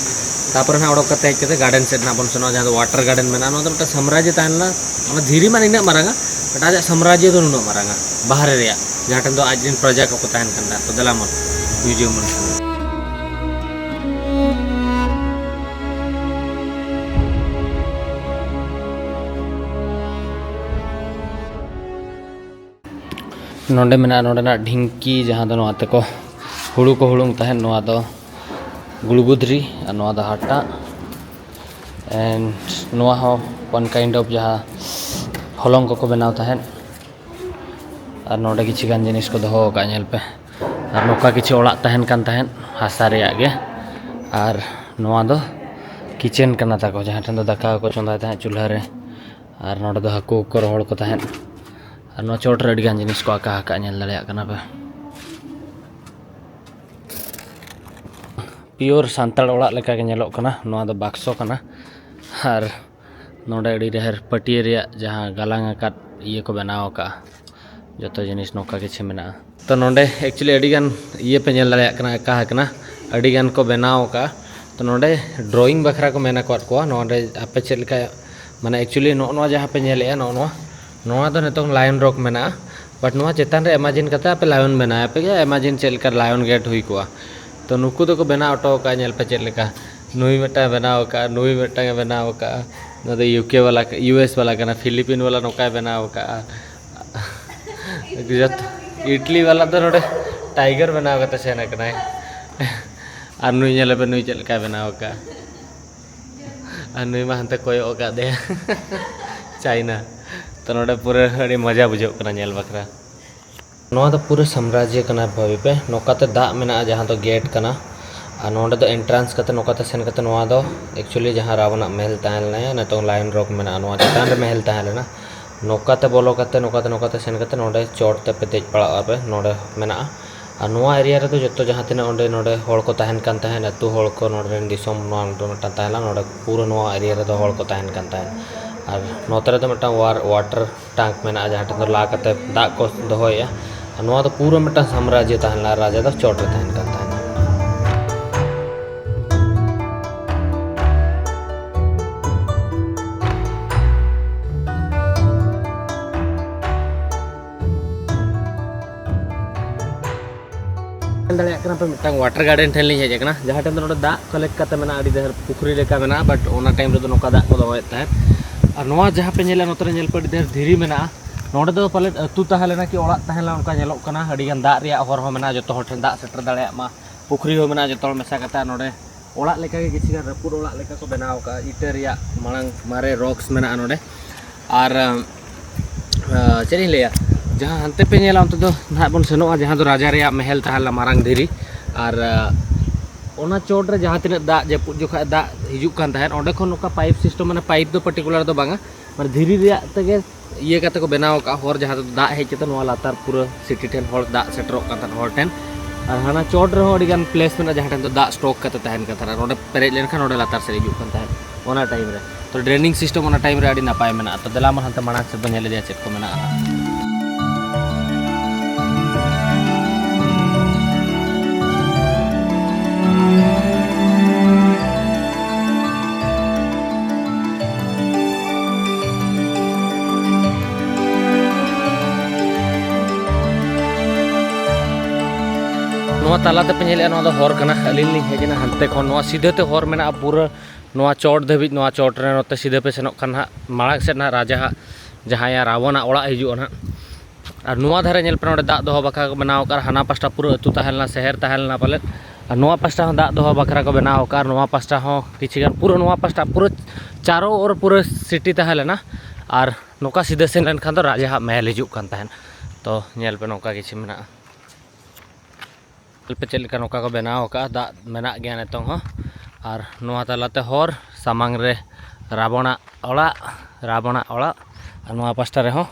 ᱛᱟᱨᱯᱚᱨᱮ ᱱᱟᱦᱟᱜ ᱚᱰᱚᱠ ᱠᱟᱛᱮ ᱦᱮᱡ ᱠᱟᱛᱮ ᱜᱟᱨᱰᱮᱱ ᱥᱮᱫ ᱱᱟᱦᱟᱜ ᱵᱚᱱ ᱥᱮᱱᱚᱜᱼᱟ, ᱡᱟᱦᱟᱸ ᱫᱚ ᱣᱟᱴᱟᱨ ᱜᱟᱨᱰᱮᱱ ᱢᱮᱱᱟᱜᱼᱟ᱾ ᱱᱚᱣᱟ ᱫᱚ ᱢᱤᱫᱴᱟᱝ ᱥᱟᱢᱨᱟᱡᱽᱡᱚ ᱛᱟᱦᱮᱸ ᱞᱮᱱᱟ, ᱚᱱᱟ ᱫᱷᱤᱨᱤ ᱢᱟ ᱱᱤᱱᱟᱹᱜ ᱢᱟᱨᱟᱝᱟ, ᱵᱟᱴ ᱟᱡᱟᱜ ᱥᱟᱢᱨᱟᱡᱽᱡᱚ ᱫᱚ ᱱᱩᱱᱟᱹᱜ ᱢᱟᱨᱟᱝᱟ ᱵᱟᱦᱨᱮ ᱨᱮᱭᱟᱜ, ᱡᱟᱦᱟᱸ ᱴᱷᱮᱱ ᱫᱚ ᱟᱡ ᱨᱮᱱ ᱯᱨᱚᱡᱟ ᱠᱚᱠᱚ ᱛᱟᱦᱮᱱ ᱠᱟᱱ ᱛᱟᱦᱮᱸᱫ᱾ ᱛᱚ ᱫᱮᱞᱟ ᱢᱚᱱ ᱢᱤᱭᱩᱡᱤᱭᱟᱢ ᱵᱚᱱ ᱥᱮᱱᱚᱜᱼᱟ᱾ ᱱᱚᱰᱮ ᱢᱮᱱᱟᱜᱼᱟ ᱱᱚᱰᱮᱱᱟᱜ ᱰᱷᱤᱝᱠᱤ, ᱡᱟᱦᱟᱸ ᱫᱚ ᱱᱚᱣᱟ ᱛᱮᱠᱚ ᱦᱩᱲᱩ ᱠᱚ ᱦᱩᱲᱩᱝ ᱛᱟᱦᱮᱸᱫ᱾ ᱱᱚᱣᱟ ᱫᱚ ᱜᱩᱲᱜᱩᱫᱽᱨᱤ ᱟᱨ ᱱᱚᱣᱟ ᱫᱚ ᱦᱟᱴᱟᱜ᱾ And ᱱᱚᱣᱟ ᱦᱚᱸ one kind of ᱡᱟᱦᱟᱸ ᱦᱚᱞᱚᱝ ᱠᱚᱠᱚ ᱵᱮᱱᱟᱣ ᱛᱟᱦᱮᱸᱫ᱾ ᱟᱨ ᱱᱚᱰᱮ ᱠᱤᱪᱷᱩ ᱜᱟᱱ ᱡᱤᱱᱤᱥ ᱠᱚ ᱫᱚᱦᱚ ᱟᱠᱟᱫᱼᱟ, ᱧᱮᱞ ᱯᱮ᱾ ᱟᱨ ᱱᱚᱝᱠᱟ ᱠᱤᱪᱷᱩ ᱚᱲᱟᱜ ᱛᱟᱦᱮᱱ ᱠᱟᱱ ᱛᱟᱦᱮᱸᱫ ᱦᱟᱥᱟ ᱨᱮᱭᱟᱜ ᱜᱮ᱾ ᱟᱨ ᱱᱚᱣᱟ ᱫᱚ ᱠᱤᱪᱮᱱ ᱠᱟᱱᱟ ᱛᱟᱠᱚ, ᱡᱟᱦᱟᱸ ᱴᱷᱮᱱ ᱫᱚ ᱫᱟᱠᱟ ᱠᱚ ᱪᱚᱸᱫᱟᱭ ᱛᱟᱦᱮᱸᱫ ᱪᱩᱞᱦᱟᱹ ᱨᱮ᱾ ᱟᱨ ᱱᱚᱰᱮ ᱫᱚ ᱦᱟᱹᱠᱩ ᱠᱚ ᱨᱚᱦᱚᱲ ᱠᱚ ᱛᱟᱦᱮᱸᱫ᱾ ᱟᱨ ᱱᱚᱣᱟ ᱪᱚᱴ ᱨᱮ ᱟᱹᱰᱤ ᱜᱟᱱ ᱡᱤᱱᱤᱥ ᱠᱚ ᱟᱠᱟ ᱟᱠᱟᱫᱼᱟ, ᱧᱮᱞ ᱫᱟᱲᱮᱭᱟᱜ ᱠᱟᱱᱟ ᱯᱮ᱾ ᱯᱤᱭᱳᱨ ᱥᱟᱱᱛᱟᱲ ᱚᱲᱟᱜ ᱞᱮᱠᱟ ᱜᱮ ᱧᱮᱞᱚᱜ ᱠᱟᱱᱟ᱾ ᱱᱚᱣᱟ ᱫᱚ ᱵᱟᱠᱥᱚ ᱠᱟᱱᱟ᱾ ᱟᱨ ᱱᱚᱰᱮ ᱟᱹᱰᱤ ᱰᱷᱮᱨ ᱯᱟᱹᱴᱭᱟᱹ ᱨᱮᱭᱟᱜ ᱡᱟᱦᱟᱸ ᱜᱟᱞᱟᱝ ᱟᱠᱟᱫ ᱤᱭᱟᱹ ᱠᱚ ᱵᱮᱱᱟᱣ ᱟᱠᱟᱫᱼᱟ, ᱡᱚᱛᱚ ᱡᱤᱱᱤᱥ ᱱᱚᱝᱠᱟ ᱠᱤᱪᱷᱩ ᱢᱮᱱᱟᱜᱼᱟ᱾ ᱛᱚ ᱱᱚᱰᱮ actually ᱟᱹᱰᱤ ᱜᱟᱱ ᱤᱭᱟᱹ ᱯᱮ ᱧᱮᱞ ᱫᱟᱲᱮᱭᱟᱜ ᱠᱟᱱᱟ, ᱟᱸᱠᱟ ᱟᱠᱟᱱᱟ, ᱟᱹᱰᱤ ᱜᱟᱱ ᱠᱚ ᱵᱮᱱᱟᱣ ᱟᱠᱟᱫᱼᱟ᱾ ᱛᱚ ᱱᱚᱰᱮ drawing ᱵᱟᱠᱷᱨᱟ ᱠᱚ ᱢᱮᱱ ᱟᱠᱟᱫ ᱠᱚᱣᱟ᱾ ᱱᱚᱰᱮ ᱟᱯᱮ ᱪᱮᱫ ᱞᱮᱠᱟ, ᱢᱟᱱᱮ actually ᱱᱚᱜᱼᱚ ᱱᱚᱣᱟ ᱡᱟᱦᱟᱸ ᱯᱮ ᱧᱮᱞᱮᱫᱼᱟ, ᱱᱚᱜᱼᱚ ᱱᱚᱣᱟ, ᱱᱚᱣᱟ ᱫᱚ ᱱᱤᱛᱚᱝ Lion Rock ᱢᱮᱱᱟᱜᱼᱟ, but ᱱᱚᱣᱟ ᱪᱮᱛᱟᱱ ᱨᱮ imagine ᱠᱟᱛᱮ ᱟᱯᱮ lion ᱵᱮᱱᱟᱣ ᱟᱯᱮ ᱜᱮ, imagine ᱪᱮᱫ ᱞᱮᱠᱟ lion gate ᱦᱩᱭ ᱠᱚᱜᱼᱟ᱾ ᱛᱚ ᱱᱩᱠᱩ ᱫᱚᱠᱚ ᱵᱮᱱᱟᱣ ᱦᱚᱴᱚ ᱟᱠᱟᱫᱼᱟ, ᱧᱮᱞ ᱯᱮ ᱪᱮᱫ ᱞᱮᱠᱟ᱾ ᱱᱩᱭ ᱢᱤᱫᱴᱟᱝ ᱵᱮᱱᱟᱣ ᱟᱠᱟᱫᱼᱟ, ᱱᱩᱭ ᱢᱤᱫᱴᱟᱝ ᱮ ᱵᱮᱱᱟᱣ ᱟᱠᱟᱫᱼᱟ᱾ ᱱᱚᱣᱟ ᱫᱚ UK ᱵᱟᱞᱟ, US ᱵᱟᱞᱟ ᱠᱟᱱᱟ, ᱯᱷᱤᱞᱤᱯᱤᱱ ᱵᱟᱞᱟ ᱱᱚᱝᱠᱟᱭ ᱵᱮᱱᱟᱣ ᱟᱠᱟᱫᱼᱟ᱾ ᱡᱚᱛᱚ ᱤᱴᱞᱤ ᱵᱟᱞᱟ ᱫᱚ ᱱᱚᱰᱮ tiger ᱵᱮᱱᱟᱣ ᱠᱟᱛᱮ ᱥᱮᱱ ᱟᱠᱟᱱᱟᱭ᱾ ᱟᱨ ᱱᱩᱭ ᱧᱮᱞᱮ ᱯᱮ, ᱱᱩᱭ ᱪᱮᱫ ᱞᱮᱠᱟᱭ ᱵᱮᱱᱟᱣ ᱟᱠᱟᱫᱼᱟ᱾ ᱟᱨ ᱱᱩᱭ ᱢᱟ ᱦᱟᱱᱛᱮ ᱠᱚᱭᱚᱜ ᱟᱠᱟᱫᱮᱭᱟ ᱪᱟᱭᱱᱟ᱾ ᱛᱚ ᱱᱚᱰᱮ ᱯᱩᱨᱟᱹ ᱟᱹᱰᱤ ᱢᱚᱡᱟ ᱵᱩᱡᱷᱟᱹᱜ ᱠᱟᱱᱟ ᱧᱮᱞ ᱵᱟᱠᱷᱨᱟ᱾ ᱱᱚᱣᱟ ᱫᱚ ᱯᱩᱨᱟᱹ ᱥᱟᱢᱨᱟᱡᱽᱡᱚ ᱠᱟᱱᱟ, ᱵᱷᱟᱵᱤ ᱯᱮ᱾ ᱱᱚᱝᱠᱟᱛᱮ ᱫᱟᱜ ᱢᱮᱱᱟᱜᱼᱟ, ᱡᱟᱦᱟᱸ ᱫᱚ gate ᱠᱟᱱᱟ᱾ ᱟᱨ ᱱᱚᱰᱮ ᱫᱚ entrance ᱠᱟᱛᱮ, ᱱᱚᱝᱠᱟᱛᱮ ᱥᱮᱱ ᱠᱟᱛᱮ, ᱱᱚᱣᱟ ᱫᱚ actually ᱡᱟᱦᱟᱸ ᱨᱟᱵᱚᱱᱟᱜ ᱢᱮᱦᱮᱞ ᱛᱟᱦᱮᱸ ᱞᱮᱱᱟ, ᱱᱤᱛᱚᱝ Lion Rock ᱢᱮᱱᱟᱜᱼᱟ, ᱱᱚᱣᱟ ᱪᱮᱛᱟᱱ ᱨᱮ ᱢᱮᱦᱮᱞ ᱛᱟᱦᱮᱸ ᱞᱮᱱᱟ᱾ ᱱᱚᱝᱠᱟᱛᱮ ᱵᱚᱞᱚ ᱠᱟᱛᱮ, ᱱᱚᱝᱠᱟᱛᱮ, ᱱᱚᱝᱠᱟᱛᱮ ᱥᱮᱱ ᱠᱟᱛᱮ, ᱱᱚᱰᱮ ᱪᱚᱴ ᱛᱮᱯᱮ ᱫᱮᱡ ᱯᱟᱲᱟᱜᱼᱟ ᱯᱮ, ᱱᱚᱰᱮ ᱢᱮᱱᱟᱜᱼᱟ᱾ ᱟᱨ ᱱᱚᱣᱟ area ᱨᱮᱫᱚ ᱡᱚᱛᱚ ᱡᱟᱦᱟᱸ ᱛᱤᱱᱟᱹᱜ ᱚᱸᱰᱮ ᱱᱚᱰᱮ ᱦᱚᱲ ᱠᱚ ᱛᱟᱦᱮᱱ ᱠᱟᱱ ᱛᱟᱦᱮᱸᱫ, ᱟᱹᱛᱩ ᱦᱚᱲ ᱠᱚ, ᱱᱚᱰᱮ ᱨᱮᱱ ᱫᱤᱥᱚᱢ, ᱱᱚᱣᱟ ᱫᱚ ᱢᱤᱫᱴᱟᱝ ᱛᱟᱦᱮᱸ ᱞᱮᱱᱟ, ᱱᱚᱰᱮ ᱯᱩᱨᱟᱹ ᱱᱚᱣᱟ area ᱨᱮᱫᱚ ᱦᱚᱲ ᱠᱚ ᱛᱟᱦᱮᱱ ᱠᱟᱱ ᱛᱟᱦᱮᱸᱫ᱾ ᱟᱨ ᱱᱚᱛᱮ ᱨᱮᱫᱚ ᱢᱤᱫᱴᱟᱝ war, water tank ᱢᱮᱱᱟᱜᱼᱟ, ᱡᱟᱦᱟᱸ ᱴᱷᱮᱱ ᱫᱚ ᱞᱟ ᱠᱟᱛᱮ ᱫᱟᱜ ᱠᱚ ᱫᱚᱦᱚᱭᱮᱫᱼᱟ᱾ ᱟᱨ ᱱᱚᱣᱟ ᱫᱚ ᱯᱩᱨᱟᱹ ᱢᱤᱫᱴᱟᱝ ᱥᱟᱢᱨᱟᱡᱽᱡᱚ ᱛᱟᱦᱮᱸ ᱞᱮᱱᱟ, ᱟᱨ ᱨᱟᱡᱟ ᱫᱚ ᱪᱚᱴ ᱨᱮ ᱛᱟᱦᱮᱱ ᱠᱟᱱ ᱛᱟᱦᱮᱱᱟ᱾ ᱧᱮᱞ ᱫᱟᱲᱮᱭᱟᱜ ᱠᱟᱱᱟ ᱯᱮ, ᱢᱤᱫᱴᱟᱝ water garden ᱴᱷᱮᱱ ᱞᱤᱧ ᱦᱮᱡ ᱟᱠᱟᱱᱟ, ᱡᱟᱦᱟᱸ ᱴᱷᱮᱱ ᱫᱚ ᱱᱚᱰᱮ ᱫᱟᱜ collect ᱠᱟᱛᱮ ᱢᱮᱱᱟᱜᱼᱟ, ᱟᱹᱰᱤ ᱰᱷᱮᱨ ᱯᱩᱠᱷᱨᱤ ᱞᱮᱠᱟ ᱢᱮᱱᱟᱜᱼᱟ, but ᱚᱱᱟ time ᱨᱮᱫᱚ ᱱᱚᱝᱠᱟ ᱫᱟᱜ ᱠᱚ ᱫᱚᱦᱚᱭᱮᱫ ᱛᱟᱦᱮᱸᱫ᱾ ᱟᱨ ᱱᱚᱣᱟ ᱡᱟᱦᱟᱸ ᱯᱮ ᱧᱮᱞᱟ, ᱱᱚᱛᱮ ᱨᱮ ᱧᱮᱞ ᱯᱮ, ᱟᱹᱰᱤ ᱰᱷᱮᱨ ᱫᱷᱤᱨᱤ ᱢᱮᱱᱟᱜᱼᱟ, ᱱᱚᱰᱮ ᱫᱚ ᱯᱟᱞᱮᱫ ᱟᱹᱛᱩ ᱛᱟᱦᱮᱸ ᱞᱮᱱᱟ ᱠᱤ ᱚᱲᱟᱜ ᱛᱟᱦᱮᱸ ᱞᱮᱱᱟ, ᱚᱱᱠᱟ ᱧᱮᱞᱚᱜ ᱠᱟᱱᱟ᱾ ᱟᱹᱰᱤ ᱜᱟᱱ ᱫᱟᱜ ᱨᱮᱭᱟᱜ ᱦᱚᱨ ᱦᱚᱸ ᱢᱮᱱᱟᱜᱼᱟ, ᱡᱚᱛᱚ ᱦᱚᱲ ᱴᱷᱮᱱ ᱫᱟᱜ ᱥᱮᱴᱮᱨ ᱫᱟᱲᱮᱭᱟᱜ ᱢᱟ᱾ ᱯᱩᱠᱷᱨᱤ ᱦᱚᱸ ᱢᱮᱱᱟᱜᱼᱟ ᱡᱚᱛᱚ ᱦᱚᱲ ᱢᱮᱥᱟ ᱠᱟᱛᱮ᱾ ᱟᱨ ᱱᱚᱰᱮ ᱚᱲᱟᱜ ᱞᱮᱠᱟᱜᱮ ᱠᱤᱪᱷᱩ ᱜᱟᱱ ᱨᱟᱹᱯᱩᱫ ᱚᱲᱟᱜ ᱞᱮᱠᱟ ᱠᱚ ᱵᱮᱱᱟᱣ ᱟᱠᱟᱫᱼᱟ, ᱤᱴᱟᱹ ᱨᱮᱭᱟᱜ ᱢᱟᱲᱟᱝ ᱢᱟᱨᱮ ᱨᱚᱠᱥ ᱢᱮᱱᱟᱜᱼᱟ ᱱᱚᱰᱮ᱾ ᱟᱨ ᱟᱸ, ᱪᱮᱫ ᱤᱧ ᱞᱟᱹᱭᱟ, ᱡᱟᱦᱟᱸ ᱦᱟᱱᱛᱮ ᱯᱮ ᱧᱮᱞᱟ ᱚᱱᱛᱮ ᱫᱚ ᱱᱟᱦᱟᱜ ᱵᱚᱱ ᱥᱮᱱᱚᱜᱼᱟ, ᱡᱟᱦᱟᱸ ᱫᱚ ᱨᱟᱡᱟ ᱨᱮᱭᱟᱜ ᱢᱮᱦᱮᱞ ᱛᱟᱦᱮᱸ ᱞᱮᱱᱟ, ᱢᱟᱨᱟᱝ ᱫᱷᱤᱨᱤ᱾ ᱟᱨ ᱟᱸ, ᱚᱱᱟ ᱪᱚᱴ ᱨᱮ ᱡᱟᱦᱟᱸ ᱛᱤᱱᱟᱹᱜ ᱫᱟᱜ ᱡᱟᱹᱯᱩᱫ ᱡᱚᱠᱷᱟᱡ ᱫᱟᱜ ᱦᱤᱡᱩᱜ ᱠᱟᱱ ᱛᱟᱦᱮᱸᱫ, ᱚᱸᱰᱮ ᱠᱷᱚᱱ ᱱᱚᱝᱠᱟ ᱯᱟᱭᱤᱯ ᱥᱤᱥᱴᱮᱢ, ᱢᱟᱱᱮ ᱯᱟᱭᱤᱯ ᱫᱚ ᱯᱟᱨᱴᱤᱠᱩᱞᱟᱨ ᱫᱚ ᱵᱟᱝᱟ, ᱢᱟᱱᱮ ᱫᱷᱤᱨᱤ ᱨᱮᱭᱟᱜ ᱛᱮᱜᱮ ᱤᱭᱟᱹ ᱠᱟᱛᱮ ᱠᱚ ᱵᱮᱱᱟᱣ ᱟᱠᱟᱫᱼᱟ ᱦᱚᱨ, ᱡᱟᱦᱟᱸ ᱛᱮᱫᱚ ᱫᱟᱜ ᱦᱮᱡ ᱠᱟᱛᱮ ᱱᱚᱣᱟ ᱞᱟᱛᱟᱨ ᱯᱩᱨᱟᱹ ᱥᱤᱴᱤ ᱴᱷᱮᱱ ᱦᱚᱲ ᱫᱟᱜ ᱥᱮᱴᱮᱨᱚᱜ ᱠᱟᱱ ᱛᱟᱦᱮᱸᱫ ᱦᱚᱲ ᱴᱷᱮᱱ᱾ ᱟᱨ ᱦᱟᱱᱟ ᱪᱚᱴ ᱨᱮᱦᱚᱸ ᱟᱹᱰᱤ ᱜᱟᱱ ᱯᱞᱮᱥ ᱢᱮᱱᱟᱜᱼᱟ, ᱡᱟᱦᱟᱸ ᱴᱷᱮᱱ ᱫᱚ ᱫᱟᱜ ᱥᱴᱚᱠ ᱠᱟᱛᱮ ᱛᱟᱦᱮᱱ ᱠᱟᱱ ᱛᱟᱦᱮᱸᱫ, ᱟᱨ ᱱᱚᱰᱮ ᱯᱮᱨᱮᱡ ᱞᱮᱱᱠᱷᱟᱱ ᱱᱚᱰᱮ ᱞᱟᱛᱟᱨ ᱥᱮᱫ ᱦᱤᱡᱩᱜ ᱠᱟᱱ ᱛᱟᱦᱮᱸᱫ ᱚᱱᱟ ᱴᱟᱭᱤᱢ ᱨᱮ᱾ ᱛᱚ, ᱰᱨᱮᱱᱤᱝ ᱥᱤᱥᱴᱮᱢ ᱚᱱᱟ ᱴᱟᱭᱤᱢ ᱨᱮ ᱟᱹᱰᱤ ᱱᱟᱯᱟᱭ ᱢᱮᱱᱟᱜᱼᱟ᱾ ᱛᱚ, ᱫᱮᱞᱟ ᱵᱚᱱ ᱦᱟᱱᱛᱮ ᱢᱟᱲᱟᱝ ᱥᱮᱫ ᱵᱚᱱ ᱧᱮᱞ ᱤᱫᱤᱭᱟ ᱪᱮᱫ ᱠᱚ ᱢᱮᱱᱟᱜᱼᱟ ᱦᱟᱸᱜ᱾ ᱱᱚᱣᱟ ᱛᱟᱞᱟ ᱛᱮᱯᱮ ᱧᱮᱞᱮᱫᱼᱟ, ᱱᱚᱣᱟ ᱫᱚ ᱦᱚᱨ ᱠᱟᱱᱟ᱾ ᱟᱹᱞᱤᱧ ᱞᱤᱧ ᱦᱮᱡ ᱮᱱᱟ ᱦᱟᱱᱛᱮ ᱠᱷᱚᱱ᱾ ᱱᱚᱣᱟ ᱥᱤᱫᱷᱟᱹ ᱛᱮ ᱦᱚᱨ ᱢᱮᱱᱟᱜᱼᱟ ᱯᱩᱨᱟᱹ ᱱᱚᱣᱟ ᱪᱚᱴ ᱫᱷᱟᱹᱵᱤᱡ᱾ ᱱᱚᱣᱟ ᱪᱚᱴ ᱨᱮ ᱱᱚᱛᱮ ᱥᱤᱫᱷᱟᱹ ᱯᱮ ᱥᱮᱱᱚᱜ ᱠᱷᱟᱱ ᱦᱟᱸᱜ ᱢᱟᱲᱟᱝ ᱥᱮᱫ ᱱᱟᱦᱟᱜ ᱨᱟᱡᱟᱣᱟᱜ, ᱡᱟᱦᱟᱸᱭᱟᱜ ᱨᱟᱵᱚᱱᱟᱜ ᱚᱲᱟᱜ ᱦᱤᱡᱩᱜᱼᱟ ᱱᱟᱦᱟᱜ᱾ ᱟᱨ ᱱᱚᱣᱟ ᱫᱷᱟᱨᱮ ᱧᱮᱞ ᱯᱮ, ᱱᱚᱰᱮ ᱫᱟᱜ ᱫᱚᱦᱚ ᱵᱟᱠᱷᱨᱟ ᱠᱚ ᱵᱮᱱᱟᱣ ᱟᱠᱟᱫᱼᱟ᱾ ᱦᱟᱱᱟ ᱯᱟᱥᱴᱟ ᱯᱩᱨᱟᱹ ᱟᱹᱛᱩ ᱛᱟᱦᱮᱸ ᱞᱮᱱᱟ, ᱥᱮᱦᱮᱨ ᱛᱟᱦᱮᱸ ᱞᱮᱱᱟ ᱯᱟᱞᱮᱫ᱾ ᱟᱨ ᱱᱚᱣᱟ ᱯᱟᱥᱴᱟ ᱦᱚᱸ ᱫᱟᱜ ᱫᱚᱦᱚ ᱵᱟᱠᱷᱨᱟ ᱠᱚ ᱵᱮᱱᱟᱣ ᱟᱠᱟᱫᱼᱟ᱾ ᱟᱨ ᱱᱚᱣᱟ ᱯᱟᱥᱴᱟ ᱦᱚᱸ ᱠᱤᱪᱷᱤ ᱜᱟᱱ ᱯᱩᱨᱟᱹ, ᱱᱚᱣᱟ ᱯᱟᱥᱴᱟ ᱯᱩᱨᱟᱹ ᱪᱟᱨᱚ ᱚᱨ ᱯᱩᱨᱟᱹ ᱥᱤᱴᱤ ᱛᱟᱦᱮᱸ ᱞᱮᱱᱟ᱾ ᱟᱨ ᱱᱚᱝᱠᱟ ᱥᱤᱫᱷᱟᱹ ᱥᱮᱱ ᱞᱮᱱᱠᱷᱟᱱ ᱫᱚ ᱨᱟᱡᱟᱣᱟᱜ ᱢᱮᱦᱮᱞ ᱦᱤᱡᱩᱜ ᱠᱟᱱ ᱛᱟᱦᱮᱸᱫ᱾ ᱛᱚ, ᱧᱮᱞ ᱯᱮ, ᱱᱚᱝᱠᱟ ᱠᱤᱪᱷᱤ ᱢᱮᱱᱟᱜᱼᱟ᱾ ᱧᱮᱞ ᱯᱮ ᱪᱮᱫ ᱞᱮᱠᱟ ᱱᱚᱝᱠᱟ ᱠᱚ ᱵᱮᱱᱟᱣ ᱟᱠᱟᱫᱼᱟ, ᱫᱟᱜ ᱢᱮᱱᱟᱜ ᱜᱮᱭᱟ ᱱᱤᱛᱚᱝ ᱦᱚᱸ᱾ ᱟᱨ ᱱᱚᱣᱟ ᱛᱟᱞᱟᱛᱮ ᱦᱚᱨ, ᱥᱟᱢᱟᱝ ᱨᱮ ᱨᱟᱵᱚᱱᱟᱜ ᱚᱲᱟᱜ, ᱨᱟᱵᱚᱱᱟᱜ ᱚᱲᱟᱜ᱾ ᱟᱨ ᱱᱚᱣᱟ ᱯᱟᱥᱴᱟ ᱨᱮᱦᱚᱸ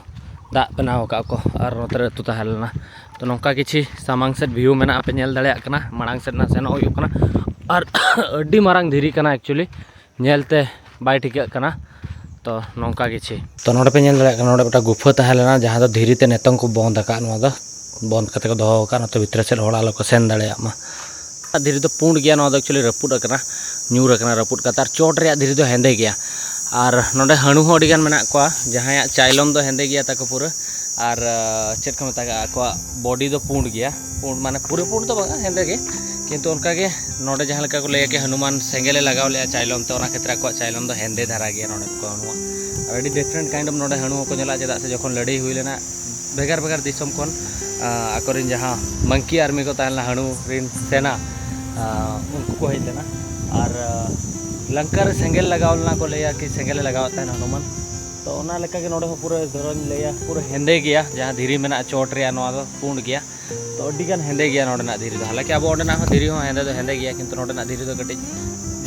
ᱫᱟᱜ ᱵᱮᱱᱟᱣ ᱟᱠᱟᱫ ᱠᱚ, ᱟᱨ ᱱᱚᱛᱮ ᱨᱮ ᱟᱹᱛᱩ ᱛᱟᱦᱮᱸ ᱞᱮᱱᱟ᱾ ᱛᱚ, ᱱᱚᱝᱠᱟ ᱠᱤᱪᱷᱤ ᱥᱟᱢᱟᱝ ᱥᱮᱫ ᱵᱷᱤᱭᱩ ᱢᱮᱱᱟᱜᱼᱟ, ᱯᱮ ᱧᱮᱞ ᱫᱟᱲᱮᱭᱟᱜ ᱠᱟᱱᱟ᱾ ᱢᱟᱲᱟᱝ ᱥᱮᱫ ᱱᱟᱜ ᱥᱮᱱᱚᱜ ᱦᱩᱭᱩᱜ ᱠᱟᱱᱟ᱾ ᱟᱨ ᱟᱹᱰᱤ ᱢᱟᱨᱟᱝ ᱫᱷᱤᱨᱤ ᱠᱟᱱᱟ actually, ᱧᱮᱞᱛᱮ ᱵᱟᱭ ᱴᱷᱤᱠᱟᱹᱜ ᱠᱟᱱᱟ᱾ ᱛᱚ, ᱱᱚᱝᱠᱟ ᱠᱤᱪᱷᱤ᱾ ᱛᱚ, ᱱᱚᱰᱮ ᱯᱮ ᱧᱮᱞ ᱫᱟᱲᱮᱭᱟᱜ ᱠᱟᱱᱟ, ᱱᱚᱰᱮ ᱢᱤᱫᱴᱟᱝ ᱜᱩᱯᱷᱟᱹ ᱛᱟᱦᱮᱸ ᱞᱮᱱᱟ, ᱡᱟᱦᱟᱸ ᱫᱚ ᱫᱷᱤᱨᱤ ᱛᱮ ᱱᱤᱛᱚᱝ ᱠᱚ ᱵᱚᱸᱫᱽ ᱟᱠᱟᱫ᱾ ᱱᱚᱣᱟ ᱫᱚ ᱵᱚᱸᱫᱽ ᱠᱟᱛᱮ ᱠᱚ ᱫᱚᱦᱚ ᱟᱠᱟᱫ, ᱱᱚᱛᱮ ᱵᱷᱤᱛᱨᱤ ᱥᱮᱫ ᱦᱚᱲ ᱟᱞᱚ ᱠᱚ ᱥᱮᱱ ᱫᱟᱲᱮᱭᱟᱜ ᱢᱟ᱾ ᱫᱷᱤᱨᱤ ᱫᱚ ᱯᱩᱸᱰ ᱜᱮᱭᱟ, ᱱᱚᱣᱟ ᱫᱚ actually ᱨᱟᱹᱯᱩᱫ ᱟᱠᱟᱱᱟ, ᱧᱩᱨ ᱟᱠᱟᱱᱟ ᱨᱟᱹᱯᱩᱫ ᱠᱟᱛᱮ᱾ ᱟᱨ ᱪᱚᱴ ᱨᱮᱭᱟᱜ ᱫᱷᱤᱨᱤ ᱫᱚ ᱦᱮᱸᱫᱮ ᱜᱮᱭᱟ᱾ ᱟᱨ ᱱᱚᱰᱮ ᱦᱟᱹᱬᱩ ᱦᱚᱸ ᱟᱹᱰᱤ ᱜᱟᱱ ᱢᱮᱱᱟᱜ ᱠᱚᱣᱟ, ᱡᱟᱦᱟᱸᱭᱟᱜ ᱪᱟᱭᱞᱚᱢ ᱫᱚ ᱦᱮᱸᱫᱮ ᱜᱮᱭᱟ ᱛᱟᱠᱚ ᱯᱩᱨᱟᱹ᱾ ᱟᱨ, ᱟᱸ, ᱪᱮᱫ ᱠᱚ ᱢᱮᱛᱟᱜᱼᱟ, ᱟᱠᱚᱣᱟᱜ ᱵᱚᱰᱤ ᱫᱚ ᱯᱩᱸᱰ ᱜᱮᱭᱟ, ᱯᱩᱸᱰ ᱢᱟᱱᱮ ᱯᱩᱨᱟᱹ ᱯᱩᱸᱰ ᱫᱚ ᱵᱟᱝᱟ, ᱦᱮᱸᱫᱮ ᱜᱮ᱾ ᱠᱤᱱᱛᱩ ᱚᱱᱠᱟ ᱜᱮ ᱱᱚᱰᱮ ᱡᱟᱦᱟᱸ ᱞᱮᱠᱟ ᱠᱚ ᱞᱟᱹᱭᱟ ᱠᱤ ᱦᱚᱱᱩᱢᱟᱱ ᱥᱮᱸᱜᱮᱞᱮ ᱞᱟᱜᱟᱣ ᱞᱮᱜᱼᱟ ᱪᱟᱭᱞᱚᱢ ᱛᱮ, ᱚᱱᱟ ᱠᱷᱟᱹᱛᱤᱨ ᱟᱠᱚᱣᱟᱜ ᱪᱟᱭᱞᱚᱢ ᱫᱚ ᱦᱮᱸᱫᱮ ᱫᱷᱟᱨᱟ ᱜᱮᱭᱟ ᱱᱚᱰᱮ ᱠᱚ ᱦᱚᱱᱩᱢᱟᱱ᱾ ᱟᱹᱰᱤ different kind of ᱱᱚᱰᱮ ᱦᱟᱹᱬᱩ ᱦᱚᱸᱠᱚ ᱧᱮᱞᱚᱜᱼᱟ, ᱪᱮᱫᱟᱜ ᱥᱮ ᱡᱚᱠᱷᱚᱱ ᱞᱟᱹᱲᱦᱟᱹᱭ ᱦᱩᱭ ᱞᱮᱱᱟ ᱵᱷᱮᱜᱟᱨ ᱵᱷᱮᱜᱟᱨ ᱫᱤᱥᱚᱢ ᱠᱷᱚᱱ, ᱟᱠᱚᱨᱮᱱ ᱡᱟᱦᱟᱸ monkey army ᱠᱚ ᱛᱟᱦᱮᱸ ᱞᱮᱱᱟ, ᱦᱟᱹᱬᱩ ᱨᱮᱱ ᱥᱮᱱᱟ, ᱩᱱᱠᱩ ᱠᱚ ᱦᱮᱡ ᱞᱮᱱᱟ᱾ ᱟᱨ ᱞᱚᱝᱠᱟ ᱨᱮ ᱥᱮᱸᱜᱮᱞ ᱞᱟᱜᱟᱣ ᱞᱮᱱᱟ ᱠᱚ ᱞᱟᱹᱭᱟ, ᱠᱤ ᱥᱮᱸᱜᱮᱞᱮ ᱞᱟᱜᱟᱣᱮᱫ ᱛᱟᱦᱮᱱᱟ ᱦᱚᱱᱩᱢᱟᱱ᱾ ᱛᱚ ᱚᱱᱟ ᱞᱮᱠᱟᱜᱮ ᱱᱚᱰᱮ ᱦᱚᱸ ᱯᱩᱨᱟᱹ ᱫᱷᱚᱨᱚᱧ ᱞᱟᱹᱭᱟ, ᱯᱩᱨᱟᱹ ᱦᱮᱸᱫᱮ ᱜᱮᱭᱟ᱾ ᱡᱟᱦᱟᱸ ᱫᱷᱤᱨᱤ ᱢᱮᱱᱟᱜᱼᱟ ᱪᱚᱴ ᱨᱮᱭᱟᱜ, ᱱᱚᱣᱟ ᱫᱚ ᱯᱩᱸᱰ ᱜᱮᱭᱟ᱾ ᱛᱚ ᱟᱹᱰᱤ ᱜᱟᱱ ᱦᱮᱸᱫᱮ ᱜᱮᱭᱟ ᱱᱚᱰᱮᱱᱟᱜ ᱫᱷᱤᱨᱤ ᱫᱚ᱾ ᱦᱟᱞᱟᱸᱠᱤ ᱟᱵᱚ ᱚᱸᱰᱮᱱᱟᱜ ᱦᱚᱸ ᱫᱷᱤᱨᱤ ᱦᱚᱸ ᱦᱮᱸᱫᱮ ᱫᱚ ᱦᱮᱸᱫᱮ ᱜᱮᱭᱟ, ᱠᱤᱱᱛᱩ ᱱᱚᱰᱮᱱᱟᱜ ᱫᱷᱤᱨᱤ ᱫᱚ ᱠᱟᱹᱴᱤᱡ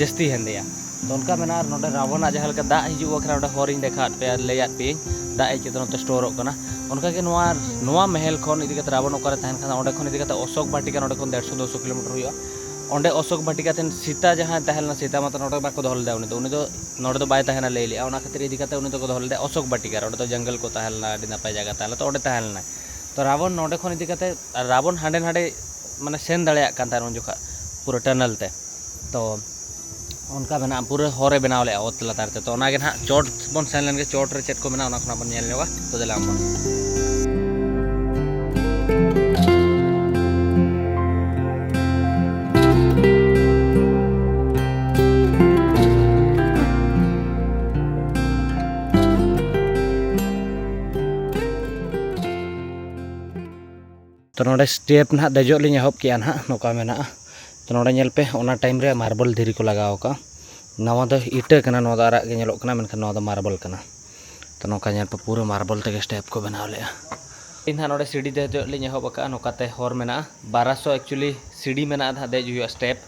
ᱡᱟᱹᱥᱛᱤ ᱦᱮᱸᱫᱮᱭᱟ᱾ ᱛᱚ ᱚᱱᱠᱟ ᱢᱮᱱᱟᱜᱼᱟ᱾ ᱟᱨ ᱱᱚᱰᱮ ᱨᱟᱵᱚᱱᱟᱜ ᱡᱟᱦᱟᱸ ᱞᱮᱠᱟ ᱫᱟᱜ ᱦᱤᱡᱩᱜ ᱵᱟᱠᱷᱨᱟ ᱱᱚᱰᱮ ᱦᱚᱨᱤᱧ ᱫᱮᱠᱷᱟᱣᱟᱫ ᱯᱮᱭᱟ, ᱞᱟᱹᱭᱟᱫ ᱯᱮᱭᱟᱹᱧ, ᱫᱟᱜ ᱦᱮᱡ ᱠᱟᱛᱮ ᱱᱚᱛᱮ ᱥᱴᱳᱨᱚᱜ ᱠᱟᱱᱟ᱾ ᱚᱱᱠᱟᱜᱮ ᱱᱚᱣᱟ, ᱱᱚᱣᱟ ᱢᱮᱦᱮᱞ ᱠᱷᱚᱱ ᱤᱫᱤ ᱠᱟᱛᱮ ᱨᱟᱵᱚᱱ ᱚᱠᱟᱨᱮ ᱛᱟᱦᱮᱱ ᱠᱟᱱᱟ, ᱚᱸᱰᱮ ᱠᱷᱚᱱ ᱤᱫᱤ ᱠᱟᱛᱮ ᱚᱥᱳᱠ ᱵᱟᱴᱤᱠᱟ ᱱᱚᱰᱮ ᱠᱷᱚᱱ ᱰᱮᱲᱥᱚ ᱫᱩᱥᱚ ᱠᱤᱞᱳᱢᱤᱴᱟᱨ ᱦᱩᱭᱩᱜᱼᱟ᱾ ᱚᱸᱰᱮ ᱚᱥᱳᱠ ᱵᱟᱴᱤᱠᱟ ᱴᱷᱮᱱ ᱥᱤᱛᱟ ᱡᱟᱦᱟᱸᱭ ᱛᱟᱦᱮᱸ ᱞᱮᱱᱟ, ᱥᱤᱛᱟ ᱢᱟᱛᱚ ᱱᱚᱰᱮ ᱵᱟᱠᱚ ᱫᱚᱦᱚ ᱞᱮᱫᱟ, ᱩᱱᱤ ᱫᱚ, ᱩᱱᱤ ᱫᱚ ᱱᱚᱰᱮ ᱫᱚ ᱵᱟᱭ ᱛᱟᱦᱮᱱᱟ ᱞᱟᱹᱭ ᱞᱮᱜᱼᱟ᱾ ᱚᱱᱟ ᱠᱷᱟᱹᱛᱤᱨ ᱤᱫᱤ ᱠᱟᱛᱮ ᱩᱱᱤ ᱫᱚᱠᱚ ᱫᱚᱦᱚ ᱞᱮᱫᱟ ᱚᱥᱳᱠ ᱵᱟᱴᱤᱠᱟ ᱨᱮ᱾ ᱚᱸᱰᱮ ᱫᱚ ᱡᱚᱝᱜᱚᱞ ᱠᱚ ᱛᱟᱦᱮᱸ ᱞᱮᱱᱟ, ᱟᱹᱰᱤ ᱱᱟᱯᱟᱭ ᱡᱟᱭᱜᱟ ᱛᱟᱦᱮᱸ ᱞᱮᱱᱟ, ᱛᱚ ᱚᱸᱰᱮ ᱛᱟᱦᱮᱸ ᱞᱮᱱᱟᱭ᱾ ᱛᱚ ᱨᱟᱵᱚᱱ ᱱᱚᱰᱮ ᱠᱷᱚᱱ ᱤᱫᱤ ᱠᱟᱛᱮ, ᱨᱟᱵᱚᱱ ᱦᱟᱸᱰᱮ ᱱᱟᱰᱮ ᱢᱟᱱᱮ ᱥᱮᱱ ᱫᱟᱲᱮᱭᱟᱜ ᱠᱟᱱ ᱛᱟᱦᱮᱸᱱ ᱩᱱ ᱡᱚᱠᱷᱚᱱ ᱯᱩᱨᱟᱹ ᱴᱟᱱᱮᱞ ᱛᱮ᱾ ᱛᱚ ᱚᱱᱠᱟ ᱢᱮᱱᱟᱜᱼᱟ, ᱯᱩᱨᱟᱹ ᱦᱚᱨᱮ ᱵᱮᱱᱟᱣ ᱞᱮᱜᱼᱟ ᱚᱛ ᱞᱟᱛᱟᱨ ᱛᱮ᱾ ᱛᱚ ᱚᱱᱟᱜᱮ ᱱᱟᱦᱟᱜ ᱪᱚᱴ ᱵᱚᱱ ᱥᱮᱱ ᱞᱮᱱ ᱜᱮ, ᱪᱚᱴ ᱨᱮ ᱪᱮᱫ ᱠᱚ ᱢᱮᱱᱟᱜᱼᱟ ᱚᱱᱟ ᱠᱷᱚᱱᱟᱜ ᱵᱚᱱ ᱧᱮᱞ ᱧᱚᱜᱟ᱾ ᱛᱚ ᱫᱮᱞᱟ ᱵᱚᱱ᱾ ᱛᱚ ᱱᱚᱰᱮ ᱥᱴᱮᱯ ᱱᱟᱦᱟᱜ ᱫᱮᱡᱚᱜ ᱞᱤᱧ ᱮᱦᱚᱵ ᱠᱮᱜᱼᱟ ᱱᱟᱦᱟᱜ, ᱱᱚᱝᱠᱟ ᱢᱮᱱᱟᱜᱼᱟ᱾ ᱛᱚ ᱱᱚᱰᱮ ᱧᱮᱞ ᱯᱮ, ᱚᱱᱟ ᱴᱟᱭᱤᱢ ᱨᱮ ᱢᱟᱨᱵᱚᱞ ᱫᱷᱤᱨᱤ ᱠᱚ ᱞᱟᱜᱟᱣ ᱟᱠᱟᱫᱼᱟ᱾ ᱱᱟᱣᱟ ᱫᱚ ᱤᱴᱟᱹ ᱠᱟᱱᱟ, ᱱᱚᱣᱟ ᱫᱚ ᱟᱨᱟᱜ ᱜᱮ ᱧᱮᱞᱚᱜ ᱠᱟᱱᱟ, ᱢᱮᱱᱠᱷᱟᱱ ᱱᱚᱣᱟ ᱫᱚ ᱢᱟᱨᱵᱚᱞ ᱠᱟᱱᱟ᱾ ᱛᱚ ᱱᱚᱝᱠᱟ ᱧᱮᱞ ᱯᱮ, ᱯᱩᱨᱟᱹ ᱢᱟᱨᱵᱚᱞ ᱛᱮᱜᱮ ᱥᱴᱮᱯ ᱠᱚ ᱵᱮᱱᱟᱣ ᱞᱮᱜᱼᱟ᱾ ᱤᱧ ᱱᱟᱦᱟᱜ ᱱᱚᱰᱮ ᱥᱤᱲᱤ ᱫᱮᱡᱚᱜ ᱞᱤᱧ ᱮᱦᱚᱵ ᱟᱠᱟᱫᱼᱟ, ᱱᱚᱝᱠᱟᱛᱮ ᱦᱚᱨ ᱢᱮᱱᱟᱜᱼᱟ᱾ ᱵᱟᱨᱚᱥᱚ actually ᱥᱤᱲᱤ ᱢᱮᱱᱟᱜᱼᱟ ᱱᱟᱦᱟᱜ, ᱫᱮᱡ ᱦᱩᱭᱩᱜᱼᱟ ᱥᱴᱮᱯ᱾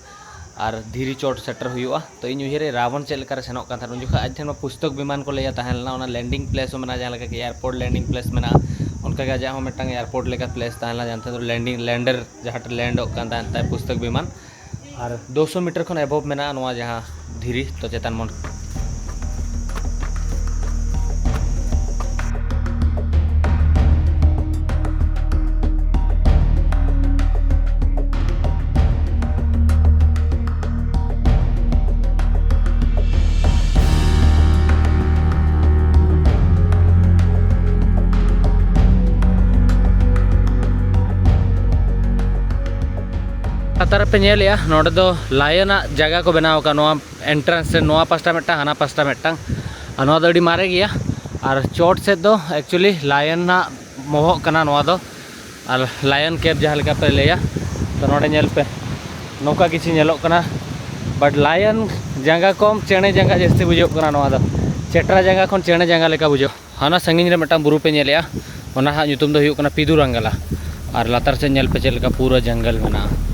ᱟᱨ ᱫᱷᱤᱨᱤ ᱪᱚᱴ ᱥᱮᱴᱮᱨ ᱦᱩᱭᱩᱜᱼᱟ᱾ ᱛᱚ ᱤᱧ ᱩᱭᱦᱟᱹᱨᱮ ᱨᱟᱵᱚᱱ ᱪᱮᱫ ᱞᱮᱠᱟᱨᱮ ᱥᱮᱱᱚᱜ ᱠᱟᱱ ᱛᱟᱦᱮᱱᱟ, ᱩᱱ ᱡᱚᱠᱷᱚᱱ ᱟᱡ ᱴᱷᱮᱱ ᱢᱟ ᱯᱩᱥᱛᱚᱠ ᱵᱤᱢᱟᱱ ᱠᱚ ᱞᱟᱹᱭᱟ ᱛᱟᱦᱮᱸ ᱞᱮᱱᱟ, ᱚᱱᱟ ᱞᱮᱱᱰᱤᱝ ᱯᱞᱮᱥ ᱦᱚᱸ ᱢᱮᱱᱟᱜᱼᱟ, ᱡᱟᱦᱟᱸ ᱞᱮᱠᱟ ᱠᱤ ᱮᱭᱟᱨᱯᱳᱨᱴ ᱞᱮᱱᱰᱤᱝ ᱯᱞᱮᱥ ᱢᱮᱱᱟᱜᱼᱟ, ᱚᱱᱠᱟᱜᱮ ᱟᱡᱟᱜ ᱦᱚᱸ ᱢᱤᱫᱴᱟᱝ ᱮᱭᱟᱨᱯᱳᱨᱴ ᱞᱮᱠᱟ ᱯᱞᱮᱥ ᱛᱟᱦᱮᱸ ᱞᱮᱱᱟ, ᱡᱟᱦᱟᱸ ᱴᱷᱮᱱ ᱫᱚ ᱞᱮᱱᱰᱤᱝ, ᱞᱮᱱᱰᱟᱨ ᱡᱟᱦᱟᱸ ᱴᱷᱮᱱ ᱞᱮᱱᱰᱚᱜ ᱠᱟᱱ ᱛᱟᱦᱮᱸᱫ ᱛᱟᱭ ᱯᱩᱥᱛᱚᱠ ᱵᱤᱢᱟᱱ᱾ ᱟᱨ ᱫᱩᱥᱚ ᱢᱤᱴᱟᱨ ᱠᱷᱚᱱ ᱮᱵᱚᱵᱷ ᱢᱮᱱᱟᱜᱼᱟ ᱱᱚᱣᱟ ᱡᱟᱦᱟᱸ ᱫᱷᱤᱨᱤ, ᱛᱚ ᱪᱮᱛᱟᱱ ᱢᱚᱱ ᱞᱟᱛᱟᱨ ᱨᱮᱯᱮ ᱧᱮᱞᱮᱜᱼᱟ, ᱱᱚᱰᱮ ᱫᱚ ᱞᱟᱭᱚᱱᱟᱜ ᱡᱟᱭᱜᱟ ᱠᱚ ᱵᱮᱱᱟᱣ ᱟᱠᱟᱫ᱾ ᱱᱚᱣᱟ ᱮᱱᱴᱨᱟᱱᱥ ᱨᱮ ᱱᱚᱣᱟ ᱯᱟᱥᱴᱟ ᱢᱤᱫᱴᱟᱝ, ᱦᱟᱱᱟ ᱯᱟᱥᱴᱟ ᱢᱤᱫᱴᱟᱝ᱾ ᱱᱚᱣᱟ ᱫᱚ ᱟᱹᱰᱤ ᱢᱟᱨᱮ ᱜᱮᱭᱟ᱾ ᱟᱨ ᱪᱚᱴ ᱥᱮᱫ ᱫᱚ actually lion ᱟᱜ ᱢᱚᱦᱚᱜ ᱠᱟᱱᱟ ᱱᱚᱣᱟ ᱫᱚ, ᱟᱨ lion cave ᱡᱟᱦᱟᱸ ᱞᱮᱠᱟ ᱯᱮ ᱞᱟᱹᱭᱟ᱾ ᱛᱚ ᱱᱚᱰᱮ ᱧᱮᱞ ᱯᱮ, ᱱᱚᱝᱠᱟ ᱠᱤᱪᱷᱩ ᱧᱮᱞᱚᱜ ᱠᱟᱱᱟ᱾ But lion ᱡᱟᱸᱜᱟ ᱠᱚᱢ, ᱪᱮᱬᱮ ᱡᱟᱸᱜᱟ ᱡᱟᱹᱥᱛᱤ ᱵᱩᱡᱷᱟᱹᱜ ᱠᱟᱱᱟ ᱱᱚᱣᱟ ᱫᱚ᱾ ᱪᱮᱴᱨᱟ ᱡᱟᱸᱜᱟ ᱠᱷᱚᱱ ᱪᱮᱬᱮ ᱡᱟᱸᱜᱟ ᱞᱮᱠᱟ ᱵᱩᱡᱷᱟᱹᱜ᱾ ᱦᱟᱱᱟ ᱥᱟᱺᱜᱤᱧ ᱨᱮ ᱢᱤᱫᱴᱟᱝ ᱵᱩᱨᱩ ᱯᱮ ᱧᱮᱞᱮᱜᱼᱟ, ᱚᱱᱟ ᱦᱟᱸᱜ ᱧᱩᱛᱩᱢ ᱫᱚ ᱦᱩᱭᱩᱜ ᱠᱟᱱᱟ ᱯᱤᱫᱩ ᱨᱟᱝᱜᱟᱞᱟ᱾ ᱟᱨ ᱞᱟᱛᱟᱨ ᱥᱮᱫ ᱧᱮᱞ ᱯᱮ ᱪᱮᱫ ᱞᱮᱠᱟ ᱯᱩᱨᱟᱹ ᱡᱚᱝᱜᱚᱞ ᱢᱮᱱᱟᱜᱼᱟ᱾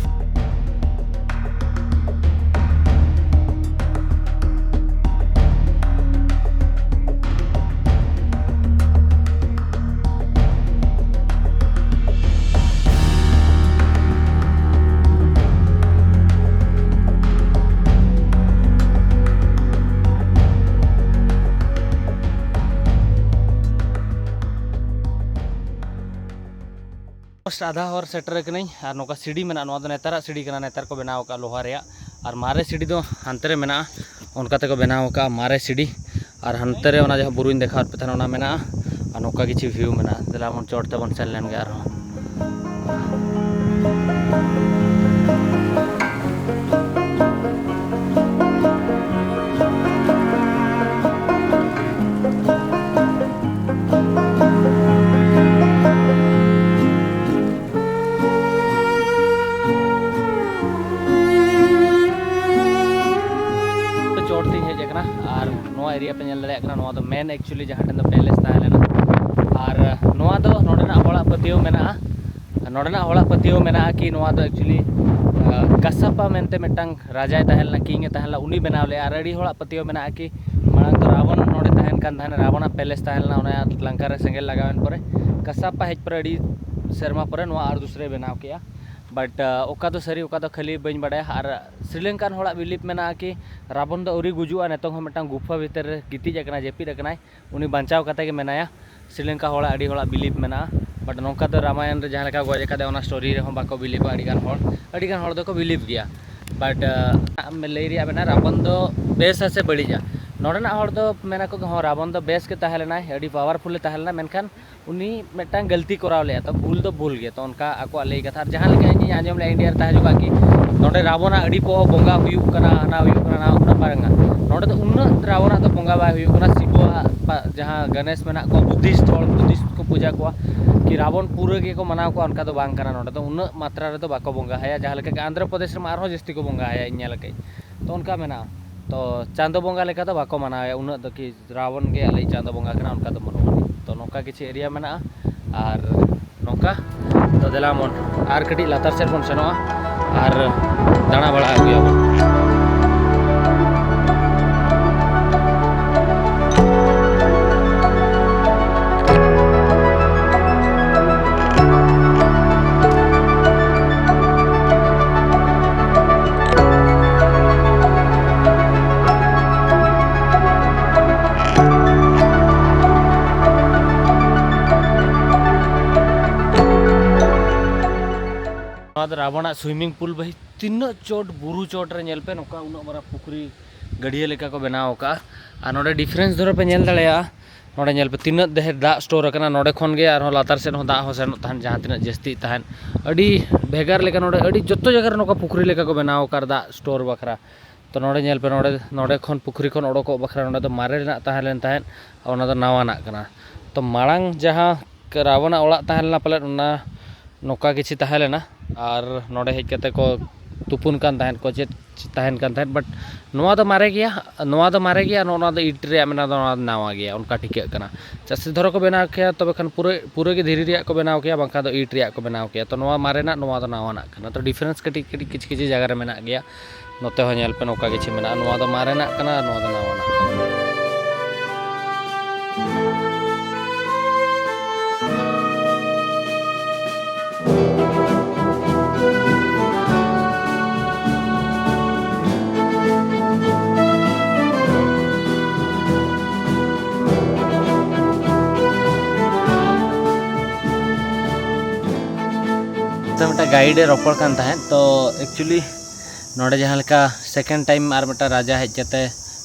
Almost ᱟᱫᱷᱟ ᱦᱚᱨ ᱥᱮᱴᱮᱨ ᱠᱟᱹᱱᱟᱹᱧ᱾ ᱟᱨ ᱱᱚᱝᱠᱟ ᱥᱤᱲᱤ ᱢᱮᱱᱟᱜᱼᱟ, ᱱᱚᱣᱟ ᱫᱚ ᱱᱮᱛᱟᱨᱟᱜ ᱥᱤᱲᱤ ᱠᱟᱱᱟ, ᱱᱮᱛᱟᱨ ᱠᱚ ᱵᱮᱱᱟᱣ ᱟᱠᱟᱫᱼᱟ ᱞᱳᱦᱟ ᱨᱮᱭᱟᱜ᱾ ᱟᱨ ᱢᱟᱨᱮ ᱥᱤᱲᱤ ᱫᱚ ᱦᱟᱱᱛᱮ ᱨᱮ ᱢᱮᱱᱟᱜᱼᱟ, ᱚᱱᱠᱟ ᱛᱮᱠᱚ ᱵᱮᱱᱟᱣ ᱟᱠᱟᱫᱼᱟ ᱢᱟᱨᱮ ᱥᱤᱲᱤ᱾ ᱟᱨ ᱦᱟᱱᱛᱮ ᱨᱮ ᱚᱱᱟ ᱡᱟᱦᱟᱸ ᱵᱩᱨᱩᱧ ᱫᱮᱠᱷᱟᱣᱟᱫ ᱯᱮ ᱛᱟᱦᱮᱱᱟ, ᱚᱱᱟ ᱢᱮᱱᱟᱜᱼᱟ᱾ ᱟᱨ ᱱᱚᱝᱠᱟ ᱠᱤᱪᱷᱩ view ᱢᱮᱱᱟᱜᱼᱟ᱾ ᱫᱮᱞᱟ ᱵᱚᱱ ᱪᱚᱴ ᱛᱮᱵᱚᱱ ᱥᱮᱱ ᱞᱮᱱ ᱜᱮ ᱟᱨᱦᱚᱸ᱾ ᱪᱚᱴ ᱛᱤᱧ ᱦᱮᱡ ᱟᱠᱟᱱᱟ᱾ ᱟᱨ ᱱᱚᱣᱟ area ᱯᱮ ᱧᱮᱞ ᱫᱟᱲᱮᱭᱟᱜ ᱠᱟᱱᱟ, ᱱᱚᱣᱟ ᱫᱚ main actually ᱡᱟᱦᱟᱸ ᱴᱷᱮᱱ ᱫᱚ palace ᱛᱟᱦᱮᱸ ᱞᱮᱱᱟ᱾ ᱟᱨ ᱱᱚᱣᱟ ᱫᱚ ᱱᱚᱰᱮᱱᱟᱜ ᱦᱚᱲᱟᱜ ᱯᱟᱹᱛᱭᱟᱹᱣ ᱢᱮᱱᱟᱜᱼᱟ, ᱱᱚᱰᱮᱱᱟᱜ ᱦᱚᱲᱟᱜ ᱯᱟᱹᱛᱭᱟᱹᱣ ᱢᱮᱱᱟᱜᱼᱟ ᱠᱤ ᱱᱚᱣᱟ ᱫᱚ actually, ᱟᱸ, ᱠᱟᱥᱟᱯᱟ ᱢᱮᱱᱛᱮ ᱢᱤᱫᱴᱟᱝ ᱨᱟᱡᱟᱭ ᱛᱟᱦᱮᱸ ᱞᱮᱱᱟ, king ᱮ ᱛᱟᱦᱮᱸ ᱞᱮᱱᱟ, ᱩᱱᱤ ᱵᱮᱱᱟᱣ ᱞᱮᱫᱼᱟ᱾ ᱟᱨ ᱟᱹᱰᱤ ᱦᱚᱲᱟᱜ ᱯᱟᱹᱛᱭᱟᱹᱣ ᱢᱮᱱᱟᱜᱼᱟ ᱠᱤ ᱢᱟᱲᱟᱝ ᱫᱚ ᱨᱟᱵᱚᱱ ᱱᱚᱰᱮ ᱛᱟᱦᱮᱱ ᱠᱟᱱ ᱛᱟᱦᱮᱱᱟ, ᱨᱟᱵᱚᱱᱟᱜ palace ᱛᱟᱦᱮᱸ ᱞᱮᱱᱟ, ᱚᱱᱟ ᱞᱟᱝᱠᱟ ᱨᱮ ᱥᱮᱸᱜᱮᱞ ᱞᱟᱜᱟᱣᱮᱱ ᱯᱚᱨᱮ ᱠᱟᱥᱟᱯᱟ ᱦᱮᱡ ᱯᱚᱨᱮ ᱟᱹᱰᱤ ᱥᱮᱨᱢᱟ ᱯᱚᱨᱮ ᱱᱚᱣᱟ ᱟᱨ ᱫᱩᱥᱨᱟᱭ ᱵᱮᱱᱟᱣ ᱠᱮᱜᱼᱟ᱾ But, ᱟᱸ, ᱚᱠᱟ ᱫᱚ ᱥᱟᱹᱨᱤ ᱚᱠᱟ ᱫᱚ ᱠᱷᱟᱹᱞᱤ ᱵᱟᱹᱧ ᱵᱟᱰᱟᱭᱟ᱾ ᱟᱨ ᱥᱨᱤᱞᱚᱝᱠᱟᱱ ᱦᱚᱲᱟᱜ belief ᱢᱮᱱᱟᱜᱼᱟ ᱠᱤ ᱨᱟᱵᱚᱱ ᱫᱚ ᱟᱹᱣᱨᱤ ᱜᱩᱡᱩᱜᱼᱟ, ᱱᱤᱛᱚᱝ ᱦᱚᱸ ᱢᱤᱫᱴᱟᱝ ᱜᱩᱯᱷᱟ ᱵᱷᱤᱛᱤᱨ ᱨᱮ ᱜᱤᱛᱤᱡ ᱟᱠᱟᱱᱟᱭ, ᱡᱟᱹᱯᱤᱫ ᱟᱠᱟᱱᱟᱭ, ᱩᱱᱤ ᱵᱟᱧᱪᱟᱣ ᱠᱟᱛᱮ ᱜᱮ ᱢᱮᱱᱟᱭᱟ᱾ ᱥᱨᱤᱞᱚᱝᱠᱟ ᱦᱚᱲᱟᱜ ᱟᱹᱰᱤ ᱦᱚᱲᱟᱜ belief ᱢᱮᱱᱟᱜᱼᱟ᱾ But ᱱᱚᱝᱠᱟ ᱫᱚ ᱨᱟᱢᱟᱭᱚᱱ ᱨᱮ ᱡᱟᱦᱟᱸ ᱞᱮᱠᱟ ᱜᱚᱡ ᱟᱠᱟᱫᱮᱭᱟ, ᱚᱱᱟ story ᱨᱮᱦᱚᱸ ᱵᱟᱠᱚ ᱵᱤᱞᱤᱵᱷᱟ ᱟᱹᱰᱤ ᱜᱟᱱ ᱦᱚᱲ᱾ ᱟᱹᱰᱤ ᱜᱟᱱ ᱦᱚᱲ ᱫᱚᱠᱚ believe ᱜᱮᱭᱟ᱾ But, ᱟᱸ, ᱞᱟᱹᱭ ᱨᱮᱭᱟᱜ ᱢᱮᱱᱟᱜᱼᱟ, ᱨᱟᱵᱚᱱ ᱫᱚ ᱵᱮᱥᱟ ᱥᱮ ᱵᱟᱹᱲᱤᱡᱟ? ᱱᱚᱰᱮᱱᱟᱜ ᱦᱚᱲ ᱫᱚ ᱢᱮᱱᱟ ᱠᱚ, ᱦᱚᱸ, ᱨᱟᱵᱚᱱ ᱫᱚ ᱵᱮᱥ ᱜᱮ ᱛᱟᱦᱮᱸ ᱞᱮᱱᱟᱭ, ᱟᱹᱰᱤ powerful ᱮ ᱛᱟᱦᱮᱸ ᱞᱮᱱᱟ, ᱢᱮᱱᱠᱷᱟᱱ ᱩᱱᱤ ᱢᱤᱫᱴᱟᱝ ᱜᱟᱹᱞᱛᱤ ᱠᱚᱨᱟᱣ ᱞᱮᱫᱼᱟ᱾ ᱛᱚ ᱵᱷᱩᱞ ᱫᱚ ᱵᱷᱩᱞ ᱜᱮ᱾ ᱛᱚ ᱚᱱᱠᱟ ᱟᱠᱚᱣᱟᱜ ᱞᱟᱹᱭ ᱠᱟᱛᱷᱟ᱾ ᱟᱨ ᱡᱟᱦᱟᱸ ᱞᱮᱠᱟ ᱤᱧᱤᱧ ᱟᱸᱡᱚᱢ ᱞᱮᱫᱼᱟ, ᱤᱱᱰᱤᱭᱟ ᱨᱮ ᱛᱟᱦᱮᱸ ᱡᱚᱠᱷᱟᱜ ᱠᱤ ᱱᱚᱰᱮ ᱨᱟᱵᱚᱱᱟᱜ ᱟᱹᱰᱤ ᱯᱚᱦᱚ ᱵᱚᱸᱜᱟ ᱦᱩᱭᱩᱜ ᱠᱟᱱᱟ, ᱦᱟᱱᱟ ᱦᱩᱭᱩᱜ ᱠᱟᱱᱟ, ᱱᱟᱣᱟ ᱠᱟᱱᱟ, ᱵᱟᱝᱟ᱾ ᱱᱚᱰᱮ ᱫᱚ ᱩᱱᱟᱹᱜ ᱨᱟᱵᱚᱱᱟᱜ ᱫᱚ ᱵᱚᱸᱜᱟ ᱵᱟᱭ ᱦᱩᱭᱩᱜ ᱠᱟᱱᱟ᱾ ᱥᱤᱵᱚᱣᱟᱜ ᱯᱟ-, ᱡᱟᱦᱟᱸ ᱜᱚᱱᱮᱥ ᱢᱮᱱᱟᱜ ᱠᱚᱣᱟ, ᱵᱩᱫᱽᱫᱷᱤᱥᱴ ᱦᱚᱲ, ᱵᱩᱫᱽᱫᱷᱤᱥᱴ ᱠᱚ ᱯᱩᱡᱟ ᱠᱚᱣᱟ, ᱠᱤ ᱨᱟᱵᱚᱱ ᱯᱩᱨᱟᱹ ᱜᱮᱠᱚ ᱢᱟᱱᱟᱣ ᱠᱚᱣᱟ, ᱚᱱᱠᱟ ᱫᱚ ᱵᱟᱝ ᱠᱟᱱᱟ᱾ ᱱᱚᱰᱮ ᱫᱚ ᱩᱱᱟᱹᱜ ᱢᱟᱛᱨᱟ ᱨᱮᱫᱚ ᱵᱟᱠᱚ ᱵᱚᱸᱜᱟ ᱟᱭᱟ, ᱡᱟᱦᱟᱸ ᱞᱮᱠᱟ ᱜᱮ ᱟᱱᱫᱷᱨᱚ ᱯᱨᱚᱫᱮᱥ ᱨᱮᱢᱟ ᱟᱨᱦᱚᱸ ᱡᱟᱹᱥᱛᱤ ᱠᱚ ᱵᱚᱸᱜᱟ ᱟᱭᱟ, ᱤᱧ ᱧᱮᱞ ᱟᱠᱟᱫᱟᱹᱧ᱾ ᱛᱚ ᱚᱱᱠᱟ ᱢᱮᱱᱟᱜᱼᱟ᱾ ᱛᱚ ᱪᱟᱸᱫᱚ ᱵᱚᱸᱜᱟ ᱞᱮᱠᱟ ᱫᱚ ᱵᱟᱠᱚ ᱢᱟᱱᱟᱣ ᱟᱭᱟ ᱩᱱᱟᱹᱜ ᱫᱚ, ᱠᱤ ᱨᱟᱵᱚᱱ ᱜᱮ ᱟᱞᱮᱭᱤᱡ ᱪᱟᱸᱫᱚ ᱵᱚᱸᱜᱟ ᱠᱟᱱᱟ, ᱚᱱᱠᱟ ᱫᱚ ᱵᱟᱹᱱᱩᱜᱼᱟ᱾ ᱛᱚ ᱱᱚᱝᱠᱟ ᱠᱤᱪᱷᱩ ᱮᱨᱤᱭᱟ ᱢᱮᱱᱟᱜᱼᱟ᱾ ᱟᱨ ᱱᱚᱝᱠᱟ, ᱛᱚ ᱫᱮᱞᱟ ᱵᱚᱱ ᱟᱨ ᱠᱟᱹᱴᱤᱡ ᱞᱟᱛᱟᱨ ᱥᱮᱫ ᱵᱚᱱ ᱥᱮᱱᱚᱜᱼᱟ ᱟᱨ ᱫᱟᱬᱟ ᱵᱟᱲᱟ ᱟᱹᱜᱩᱭᱟᱵᱚᱱ᱾ ᱱᱚᱣᱟ ᱫᱚ ᱨᱟᱵᱚᱱᱟᱜ ᱥᱩᱭᱢᱤᱝ ᱯᱩᱞ ᱵᱷᱟᱹᱭ᱾ ᱛᱤᱱᱟᱹᱜ ᱪᱚᱴ, ᱵᱩᱨᱩ ᱪᱚᱴ ᱨᱮ ᱧᱮᱞ ᱯᱮ, ᱱᱚᱝᱠᱟ ᱩᱱᱟᱹᱜ ᱢᱟᱨᱟᱝ ᱯᱩᱠᱷᱨᱤ ᱜᱟᱹᱰᱭᱟᱹ ᱞᱮᱠᱟ ᱠᱚ ᱵᱮᱱᱟᱣ ᱟᱠᱟᱫᱼᱟ᱾ ᱟᱨ ᱱᱚᱰᱮ ᱰᱤᱯᱷᱟᱨᱮᱱᱥ ᱫᱷᱚᱨᱮ ᱯᱮ ᱧᱮᱞ ᱫᱟᱲᱮᱭᱟᱜᱼᱟ, ᱱᱚᱰᱮ ᱧᱮᱞ ᱯᱮ ᱛᱤᱱᱟᱹᱜ ᱰᱷᱮᱨ ᱫᱟᱜ ᱥᱴᱳᱨ ᱟᱠᱟᱱᱟ᱾ ᱱᱚᱰᱮ ᱠᱷᱚᱱ ᱜᱮ ᱟᱨᱦᱚᱸ ᱞᱟᱛᱟᱨ ᱥᱮᱫ ᱦᱚᱸ ᱫᱟᱜ ᱦᱚᱸ ᱥᱮᱱᱚᱜ ᱛᱟᱦᱮᱱ, ᱡᱟᱦᱟᱸ ᱛᱤᱱᱟᱹᱜ ᱡᱟᱹᱥᱛᱤᱜ ᱛᱟᱦᱮᱱ᱾ ᱟᱹᱰᱤ ᱵᱷᱮᱜᱟᱨ ᱞᱮᱠᱟ ᱱᱚᱰᱮ ᱟᱹᱰᱤ ᱡᱚᱛᱚ ᱡᱟᱭᱜᱟ ᱨᱮ ᱱᱚᱝᱠᱟ ᱯᱩᱠᱷᱨᱤ ᱞᱮᱠᱟ ᱠᱚ ᱵᱮᱱᱟᱣ ᱟᱠᱟᱫ ᱫᱟᱜ ᱥᱴᱳᱨ ᱵᱟᱠᱷᱨᱟ᱾ ᱛᱚ ᱱᱚᱰᱮ ᱧᱮᱞ ᱯᱮ, ᱱᱚᱰᱮ, ᱱᱚᱰᱮ ᱠᱷᱚᱱ ᱯᱩᱠᱷᱨᱤ ᱠᱷᱚᱱ ᱚᱰᱚᱠᱚᱜ ᱵᱟᱠᱷᱨᱟ ᱱᱚᱰᱮ ᱫᱚ ᱢᱟᱨᱮ ᱨᱮᱱᱟᱜ ᱛᱟᱦᱮᱸ ᱞᱮᱱ ᱛᱟᱦᱮᱸᱫ, ᱚᱱᱟ ᱫᱚ ᱱᱟᱣᱟᱱᱟᱜ ᱠᱟᱱᱟ᱾ ᱛᱚ ᱢᱟᱲᱟᱝ ᱡᱟᱦᱟᱸ ᱨᱟᱵᱚᱱᱟᱜ ᱚᱲᱟᱜ ᱛᱟᱦᱮᱸ ᱞᱮᱱᱟ ᱯᱟᱞᱮᱫ, ᱚᱱᱟ ᱱᱚᱝᱠᱟ ᱠᱤᱪᱷᱤ ᱛᱟᱦᱮᱸ ᱞᱮᱱᱟ, ᱟᱨ ᱱᱚᱰᱮ ᱦᱮᱡ ᱠᱟᱛᱮ ᱠᱚ ᱛᱩᱯᱩᱱ ᱠᱟᱱ ᱛᱟᱦᱮᱸᱫ ᱠᱚ, ᱪᱮᱫ ᱛᱟᱦᱮᱱ ᱠᱟᱱ ᱛᱟᱦᱮᱸᱫ᱾ But ᱱᱚᱣᱟ ᱫᱚ ᱢᱟᱨᱮ ᱜᱮᱭᱟ, ᱱᱚᱣᱟ ᱫᱚ ᱢᱟᱨᱮ ᱜᱮᱭᱟ, ᱱᱚᱜᱼᱚ ᱱᱚᱣᱟ ᱫᱚ ᱤᱴ ᱨᱮᱭᱟᱜ ᱢᱮᱱᱟᱜᱼᱟ, ᱱᱚᱣᱟ ᱫᱚ ᱱᱟᱣᱟ ᱜᱮᱭᱟ, ᱚᱱᱠᱟ ᱴᱷᱤᱠᱟᱹᱜ ᱠᱟᱱᱟ᱾ ᱪᱟᱥᱤ ᱫᱷᱚᱨᱚ ᱠᱚ ᱵᱮᱱᱟᱣ ᱠᱮᱭᱟ, ᱛᱚᱵᱮ ᱠᱷᱟᱱ ᱯᱩᱨᱟᱹ, ᱯᱩᱨᱟᱹ ᱜᱮ ᱫᱷᱤᱨᱤ ᱨᱮᱭᱟᱜ ᱠᱚ ᱵᱮᱱᱟᱣ ᱠᱮᱭᱟ, ᱵᱟᱝᱠᱷᱟᱱ ᱫᱚ ᱤᱴ ᱨᱮᱭᱟᱜ ᱠᱚ ᱵᱮᱱᱟᱣ ᱠᱮᱭᱟ᱾ ᱛᱚ ᱱᱚᱣᱟ ᱢᱟᱨᱮᱱᱟᱜ, ᱱᱚᱣᱟ ᱫᱚ ᱱᱟᱣᱟᱱᱟᱜ ᱠᱟᱱᱟ᱾ ᱛᱚ ᱰᱤᱯᱷᱟᱨᱮᱱᱥ ᱠᱟᱹᱴᱤᱡ ᱠᱟᱹᱴᱤᱡ ᱠᱤᱪᱷᱩ ᱠᱤᱪᱷᱩ ᱡᱟᱭᱜᱟ ᱨᱮ ᱢᱮᱱᱟᱜ ᱜᱮᱭᱟ᱾ ᱱᱚᱛᱮ ᱦᱚᱸ ᱧᱮᱞ ᱯᱮ, ᱱᱚᱝᱠᱟ ᱠᱤᱪᱷᱩ ᱢᱮᱱᱟᱜᱼᱟ, ᱱᱚᱣᱟ ᱫᱚ ᱢᱟᱨᱮᱱᱟᱜ ᱠᱟᱱᱟ ᱟᱨ ᱱᱚᱣᱟ ᱫᱚ ᱱᱟᱣᱟᱱᱟᱜ ᱠᱟᱱᱟ᱾ ᱛᱚ ᱢᱤᱫᱴᱟᱝ ᱜᱟᱭᱤᱰ ᱮ ᱨᱚᱯᱚᱲ ᱠᱟᱱ ᱛᱟᱦᱮᱸᱫ᱾ ᱛᱚ ᱮᱠᱪᱩᱭᱮᱞᱤ ᱱᱚᱰᱮ ᱡᱟᱦᱟᱸ ᱞᱮᱠᱟ ᱥᱮᱠᱮᱱᱰ ᱴᱟᱭᱤᱢ ᱟᱨ ᱢᱤᱫᱴᱟᱝ ᱨᱟᱡᱟ ᱦᱮᱡ ᱠᱟᱛᱮ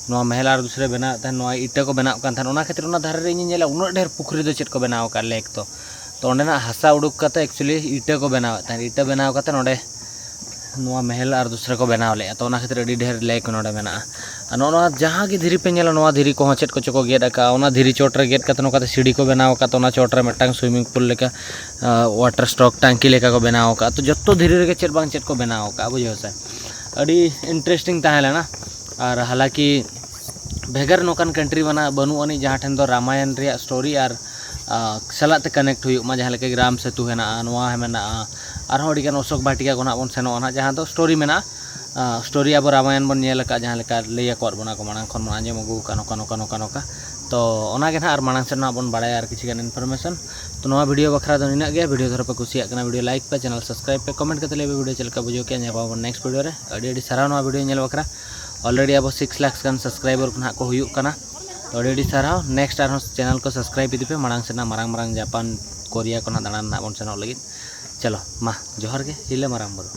ᱱᱚᱣᱟ ᱢᱮᱦᱮᱞ ᱟᱨ ᱫᱩᱥᱨᱟᱹ ᱵᱮᱱᱟᱣᱮᱫ ᱛᱟᱦᱮᱸᱫ, ᱱᱚᱣᱟ ᱤᱴᱟᱹ ᱠᱚ ᱵᱮᱱᱟᱣᱮᱫ ᱠᱟᱱ ᱛᱟᱦᱮᱸᱫ, ᱚᱱᱟ ᱠᱷᱟᱹᱛᱤᱨ ᱚᱱᱟ ᱫᱷᱟᱨᱮ ᱨᱮ ᱤᱧᱤᱧ ᱧᱮᱞᱟ ᱩᱱᱟᱹᱜ ᱰᱷᱮᱨ ᱯᱩᱠᱷᱨᱤ ᱫᱚ ᱪᱮᱫ ᱠᱚ ᱵᱮᱱᱟᱣ ᱟᱠᱟᱫ, ᱞᱮᱠ ᱛᱚ᱾ ᱛᱚ ᱚᱸᱰᱮᱱᱟᱜ ᱦᱟᱥᱟ ᱩᱰᱩᱠ ᱠᱟᱛᱮ ᱮᱠᱪᱩᱭᱮᱞᱤ ᱤᱴᱟᱹ ᱠᱚ ᱵᱮᱱᱟᱣᱮᱫ ᱛᱟᱦᱮᱸᱫ᱾ ᱤᱴᱟᱹ ᱵᱮᱱᱟᱣ ᱠᱟᱛᱮ ᱱᱚᱰᱮ ᱱᱚᱣᱟ ᱢᱮᱦᱮᱞ ᱟᱨ ᱫᱩᱥᱨᱟ ᱠᱚ ᱵᱮᱱᱟᱣ ᱞᱮᱫᱼᱟ᱾ ᱛᱚ ᱚᱱᱟ ᱠᱷᱟᱹᱛᱤᱨ ᱟᱹᱰᱤ ᱰᱷᱮᱨ ᱞᱮᱠ ᱱᱚᱰᱮ ᱢᱮᱱᱟᱜᱼᱟ᱾ ᱟᱨ ᱱᱚᱜᱼᱚ ᱱᱚᱣᱟ ᱡᱟᱦᱟᱸ ᱜᱮ ᱫᱷᱤᱨᱤ ᱯᱮ ᱧᱮᱞᱟ, ᱱᱚᱣᱟ ᱫᱷᱤᱨᱤ ᱠᱚᱦᱚᱸ ᱪᱮᱫ ᱠᱚᱪᱚ ᱠᱚ ᱜᱮᱫ ᱟᱠᱟᱫᱼᱟ᱾ ᱚᱱᱟ ᱫᱷᱤᱨᱤ ᱪᱚᱴ ᱨᱮ ᱜᱮᱫ ᱠᱟᱛᱮ ᱱᱚᱝᱠᱟᱛᱮ ᱥᱤᱲᱤ ᱠᱚ ᱵᱮᱱᱟᱣ ᱟᱠᱟᱫ, ᱛᱚ ᱚᱱᱟ ᱪᱚᱴ ᱨᱮ ᱢᱤᱫᱴᱟᱝ ᱥᱩᱭᱢᱤᱝ ᱯᱩᱞ ᱞᱮᱠᱟ, ᱣᱟᱴᱟᱨ ᱥᱴᱚᱠ ᱴᱟᱝᱠᱤ ᱞᱮᱠᱟ ᱠᱚ ᱵᱮᱱᱟᱣ ᱟᱠᱟᱫᱼᱟ᱾ ᱛᱚ ᱡᱚᱛᱚ ᱫᱷᱤᱨᱤ ᱨᱮᱜᱮ ᱪᱮᱫ ᱵᱟᱝ ᱪᱮᱫ ᱠᱚ ᱵᱮᱱᱟᱣ ᱟᱠᱟᱫᱼᱟ, ᱵᱩᱡᱷᱟᱹᱣ ᱥᱮ᱾ ᱟᱹᱰᱤ ᱤᱱᱴᱟᱨᱮᱥᱴᱤᱝ ᱛᱟᱦᱮᱸ ᱞᱮᱱᱟ᱾ ᱟᱨ ᱦᱟᱞᱟᱠᱤ ᱵᱷᱮᱜᱟᱨ ᱱᱚᱝᱠᱟᱱ ᱠᱟᱱᱴᱨᱤ ᱵᱟᱹᱱᱩᱜ ᱟᱹᱱᱤᱡ ᱡᱟᱦᱟᱸ ᱴᱷᱮᱱ ᱫᱚ ᱨᱟᱢᱟᱭᱚᱱ ᱨᱮᱭᱟᱜ ᱥᱴᱳᱨᱤ ᱟᱨ ᱥᱟᱞᱟᱜ ᱛᱮ ᱠᱟᱱᱮᱠᱴ ᱦᱩᱭᱩᱜ ᱢᱟ, ᱡᱟᱦᱟᱸ ᱞᱮᱠᱟ ᱜᱮ ᱨᱟᱢ ᱥᱮᱛᱩ ᱦᱮᱱᱟᱜᱼᱟ, ᱱᱚᱣᱟ ᱢᱮᱱᱟᱜᱼᱟ, ᱟᱨᱦᱚᱸ ᱟᱹᱰᱤᱜᱟᱱ ᱚᱥᱳᱠ ᱵᱟᱴᱤᱠᱟ ᱠᱚ ᱱᱟᱦᱟᱜ ᱵᱚᱱ ᱥᱮᱱᱚᱜᱼᱟ ᱱᱟᱦᱟᱜ, ᱡᱟᱦᱟᱸ ᱫᱚ ᱥᱴᱳᱨᱤ ᱢᱮᱱᱟᱜᱼᱟ᱾ ᱥᱴᱳᱨᱤ ᱟᱵᱚ ᱨᱟᱢᱟᱭᱚᱱ ᱵᱚᱱ ᱧᱮᱞ ᱟᱠᱟᱫ, ᱡᱟᱦᱟᱸ ᱞᱮᱠᱟ ᱞᱟᱹᱭ ᱟᱠᱟᱫ ᱵᱚᱱᱟ ᱠᱚ, ᱢᱟᱲᱟᱝ ᱠᱷᱚᱱ ᱵᱚᱱ ᱟᱸᱡᱚᱢ ᱟᱹᱜᱩ ᱟᱠᱟᱫ, ᱱᱚᱝᱠᱟ ᱱᱚᱝᱠᱟ ᱱᱚᱝᱠᱟ ᱱᱚᱝᱠᱟ᱾ ᱛᱚ ᱚᱱᱟᱜᱮ ᱱᱟᱦᱟᱜ ᱟᱨ ᱢᱟᱲᱟᱝ ᱥᱮᱫ ᱱᱟᱦᱟᱜ ᱵᱚᱱ ᱵᱟᱲᱟᱭᱟ ᱟᱨ ᱠᱤᱪᱷᱩ ᱜᱟᱱ ᱤᱱᱯᱷᱚᱨᱢᱮᱥᱚᱱ᱾ ᱛᱚ ᱱᱚᱣᱟ ᱵᱷᱤᱰᱤᱭᱳ ᱵᱟᱠᱷᱨᱟ ᱫᱚ ᱱᱤᱱᱟᱹᱜ ᱜᱮ᱾ ᱵᱷᱤᱰᱤᱭᱳ ᱫᱷᱚᱨᱟ ᱯᱮ ᱠᱩᱥᱤᱭᱟᱜ ᱠᱟᱱᱟ, ᱵᱷᱤᱰᱤᱭᱳ ᱞᱟᱭᱤᱠ ᱯᱮ, ᱪᱮᱱᱮᱞ ᱥᱟᱵᱥᱠᱨᱟᱭᱤᱵ ᱯᱮ, ᱠᱚᱢᱮᱱᱴ ᱠᱟᱛᱮ ᱞᱟᱹᱭ ᱯᱮ ᱵᱷᱤᱰᱤᱭᱳ ᱪᱮᱫ ᱞᱮᱠᱟ ᱵᱩᱡᱷᱟᱹᱣ ᱠᱮᱫᱼᱟ᱾ ᱧᱟᱯᱟᱢ ᱟᱵᱚᱱ ᱱᱮᱠᱥᱴ ᱵᱷᱤᱰᱤᱭᱳ ᱨᱮ᱾ ᱟᱹᱰᱤ ᱟᱹᱰᱤ ᱥᱟᱨᱦᱟᱣ ᱱᱚᱣᱟ ᱵᱷᱤᱰᱤᱭᱳ ᱧᱮᱞ ᱵᱟᱠᱷᱨᱟ᱾ ᱚᱞᱨᱮᱰᱤ ᱟᱵᱚ ᱥᱤᱠᱥ ᱞᱟᱠᱷ ᱜᱟᱱ ᱥᱟᱵᱥᱠᱨᱟᱭᱵᱟᱨ ᱠᱚ ᱱᱟᱦᱟᱜ ᱠᱚ ᱦᱩᱭᱩᱜ ᱠᱟᱱᱟ᱾ ᱛᱚ ᱟᱹᱰᱤ ᱟᱹᱰᱤ ᱥᱟᱨᱦᱟᱣ᱾ ᱱᱮᱠᱥᱴ ᱟᱨᱦᱚᱸ ᱪᱮᱱᱮᱞ ᱠᱚ ᱥᱟᱵᱥᱠᱨᱟᱭᱤᱵ ᱤᱫᱤ ᱯᱮ, ᱢᱟᱲᱟᱝ ᱥᱮᱫ ᱱᱟᱜ ᱢᱟᱨᱟᱝ ᱢᱟᱨᱟᱝ ᱡᱟᱯᱟᱱ, ᱠᱳᱨᱤᱭᱟ ᱠᱚ ᱱᱟᱜ ᱫᱟᱬᱟᱱ ᱱᱟᱜ ᱵᱚᱱ ᱥᱮᱱᱚᱜ ᱞᱟᱹᱜᱤᱫ᱾ ᱪᱚᱞᱚ ᱢᱟ, ᱡᱚᱦᱟᱨ ᱜᱮ, ᱦᱤᱞᱟᱹ ᱢᱟᱨᱟᱝ ᱵᱩᱨᱩ᱾